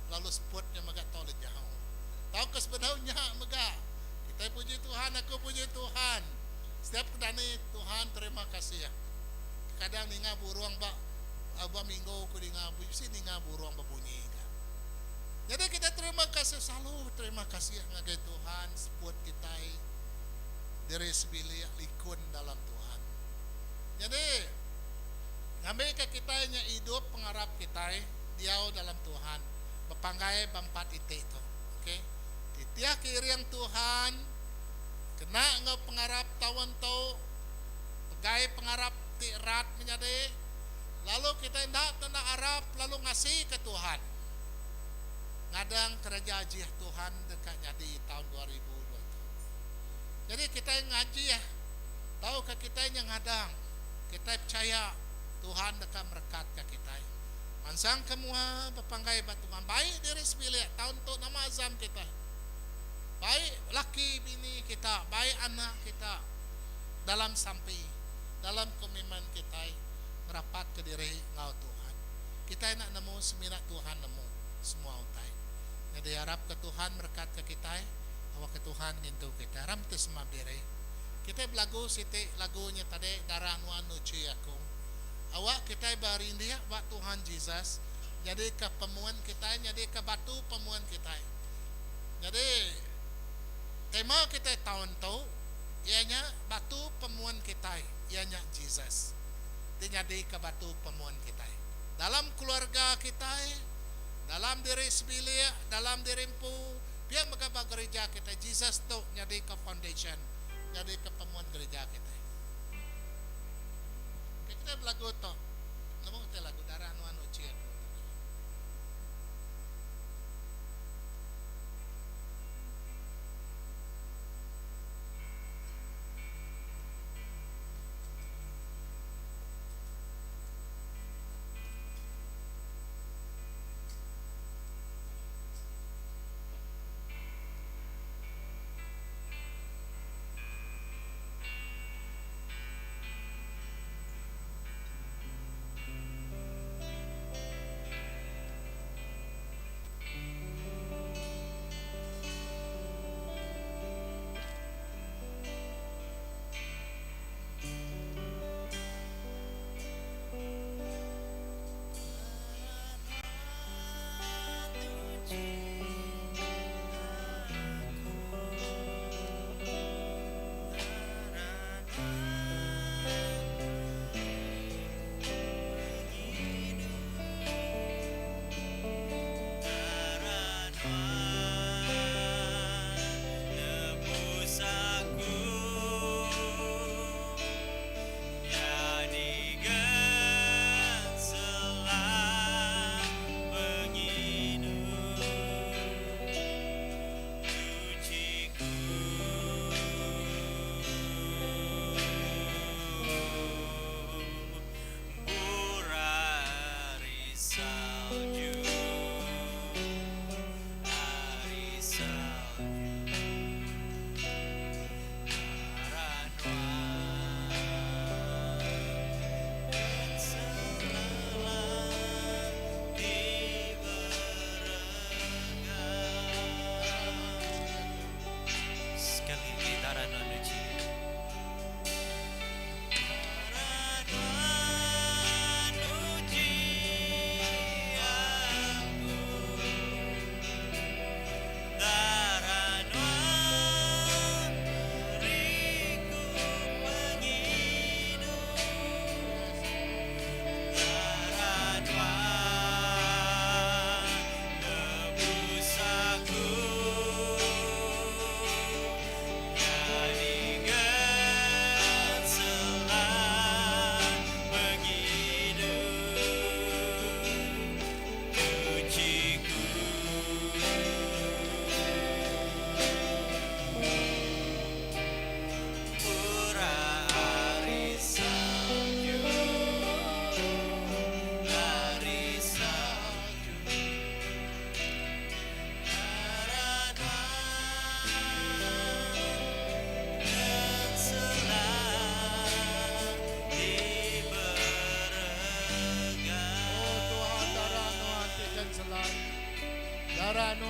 lalu seput nya mega tau lenyau. Tauka sebedau nya mega kitai puji Tuhan, aku puji Tuhan. Setiap kedani Tuhan terima kasih. Kekadang ninga burung ba ba minggu ku dinga bisi ninga burung bebunyi ka. Nyadi kitai terima kasih selalu terima kasih ngagai Tuhan seput kitai diri sebilik likun dalam Tuhan. Nyadi ngambika kitai nya idup pengarap kitai diau dalam Tuhan bepanggai ba empat iti tu. Okey. Titih ke iring Tuhan kena enggau pengarap taun tu. Pegai pengarap ti rat menyadi, lalu kitai enda tenda arap lalu ngasika Tuhan. Ngadang kereja ajih Tuhan deka nyadi taun 2002 tu. Nyadi kitai ngajih tauka kitai nya ngadang, kitai pechaya Tuhan deka merekatka kitai. Mansang ke mua bepanggai ba Tuhan. Bai diri sebilik taun tu nama azam kitai. Bai laki bini kita, bai anak kita. Dalam sampi, dalam komitmen kitai ngerapatka diri enggau Tuhan. Kitai enda nemu semina Tuhan nemu semua utai. Nyadi arapka Tuhan merekatka kitai, awakka Tuhan ngintu kitai. Aram ti semap diri. Kitai belagu siti lagu nya tadi Darah Nuan Nuchi Aku. Awak kitai berindik ba Tuhan Jesus nyadika pemun kitai, nyadika batu pemun kitai. Nyadi tema kitai taun tu iya nya batu pemun kitai, iya nya Jesus, ti nyadika batu pemun kitai. Dalam keluarga kitai, dalam diri sebilik, dalam diri empu, pia mega ba gerija kitai, Jesus tu nyadika foundation, nyadika pemun gerija kitai. Ke kitai belagu tu, nemu kitai lagu Darah Nuan Uchi Aku tadi.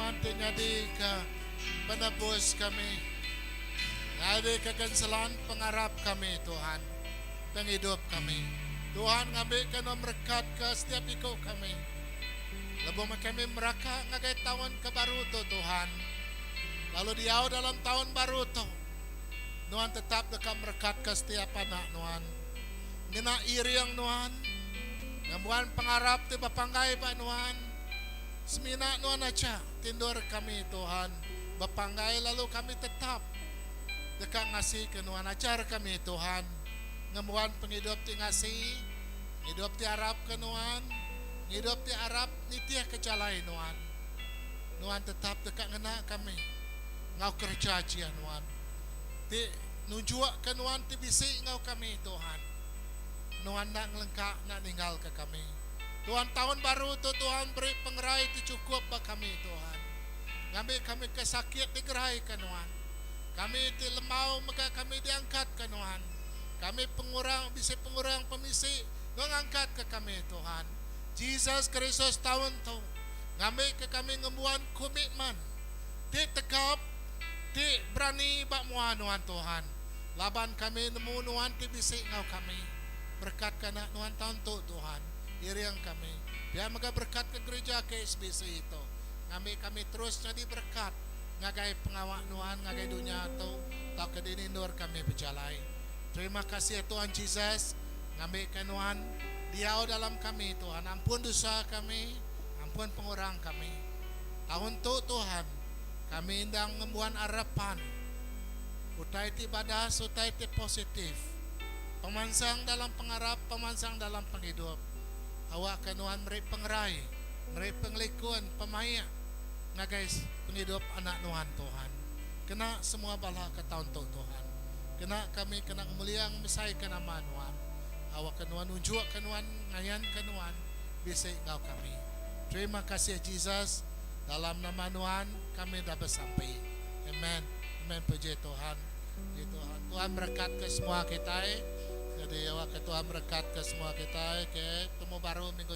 Nuan ti nyadika Penebus kami, nyadika genselan pengarap kami, Tuhan, pengidup kami. Tuhan ngambika Nuan merekatka setiap iku kami. Lebuh meh kami meraka ngagai taun ke baru tu, Tuhan, lalu diau dalam taun baru tu, Nuan tetap deka merekatka setiap anak Nuan. Ngena iring Nuan, ngembuan pengarap ti bepanggai ba Nuan, semina Nuan aja ti endur kami, Tuhan, bepanggai lalu kami tetap deka ngasika Nuan. Ajar kami, Tuhan, ngembuan pengidup ti ngasi, ngidup ti arapka Nuan, ngidup ti arap nitihka jalai Nuan. Nuan tetap deka ngena kami enggau kereja ajih Nuan ti nunjukka Nuan ti bisi enggau kami, Tuhan. Nuan enda ngelengka enda ninggalka kami. Tuhan taun baru tu Tuhan beri pengerai ti chukup ba kami Tuhan. Ngambi kami ke sakit digeraika Nuan. Kami ti lembau mega kami diangkatka Nuan. Kami pengurang bisi pengurang pemisi Nuan ngangkatka kami Tuhan. Jesus Kristus taun tu ngambika kami ngembuan komitmen ti tegap ti berani ba mua Nuan Tuhan. Laban kami nemu Nuan ti bisi enggau kami. Berekatka anak Nuan taun tu Tuhan. Iring kami. Pia mega berekatka gerija KSBC tu. Ngambi kami terus nyadi berekat ngagai pengawa Nuan ngagai dunya tu tauka dini endur kami bejalai. Terima kasih Tuhan Jesus ngambika Nuan diau dalam kami Tuhan. Ampun dosa kami, ampun pengurang kami. Taun tu Tuhan, kami endang ngembuan arepan utai ti badas, utai ti positif, pemansang dalam pengarap, pemansang dalam pengidup. Awakka Nuan meri pengerai, meri pengelikun, pemaik ngagai pengidup anak Nuan Tuhan. Kena semua bala ke taun tu Tuhan. Kena kami kena ngemulia ngemesaika nama Nuan. Awakka Nuan nunjukka Nuan ngayanka Nuan bisi enggau kami. Terima kasih Jesus dalam nama Nuan kami dah besampi. Amen. Amen puji Tuhan. Puji Tuhan. Tuhan berkat ke semua kitai. Jadi awakka Tuhan berkat ke semua kitai. Okay. Temu baru minggu.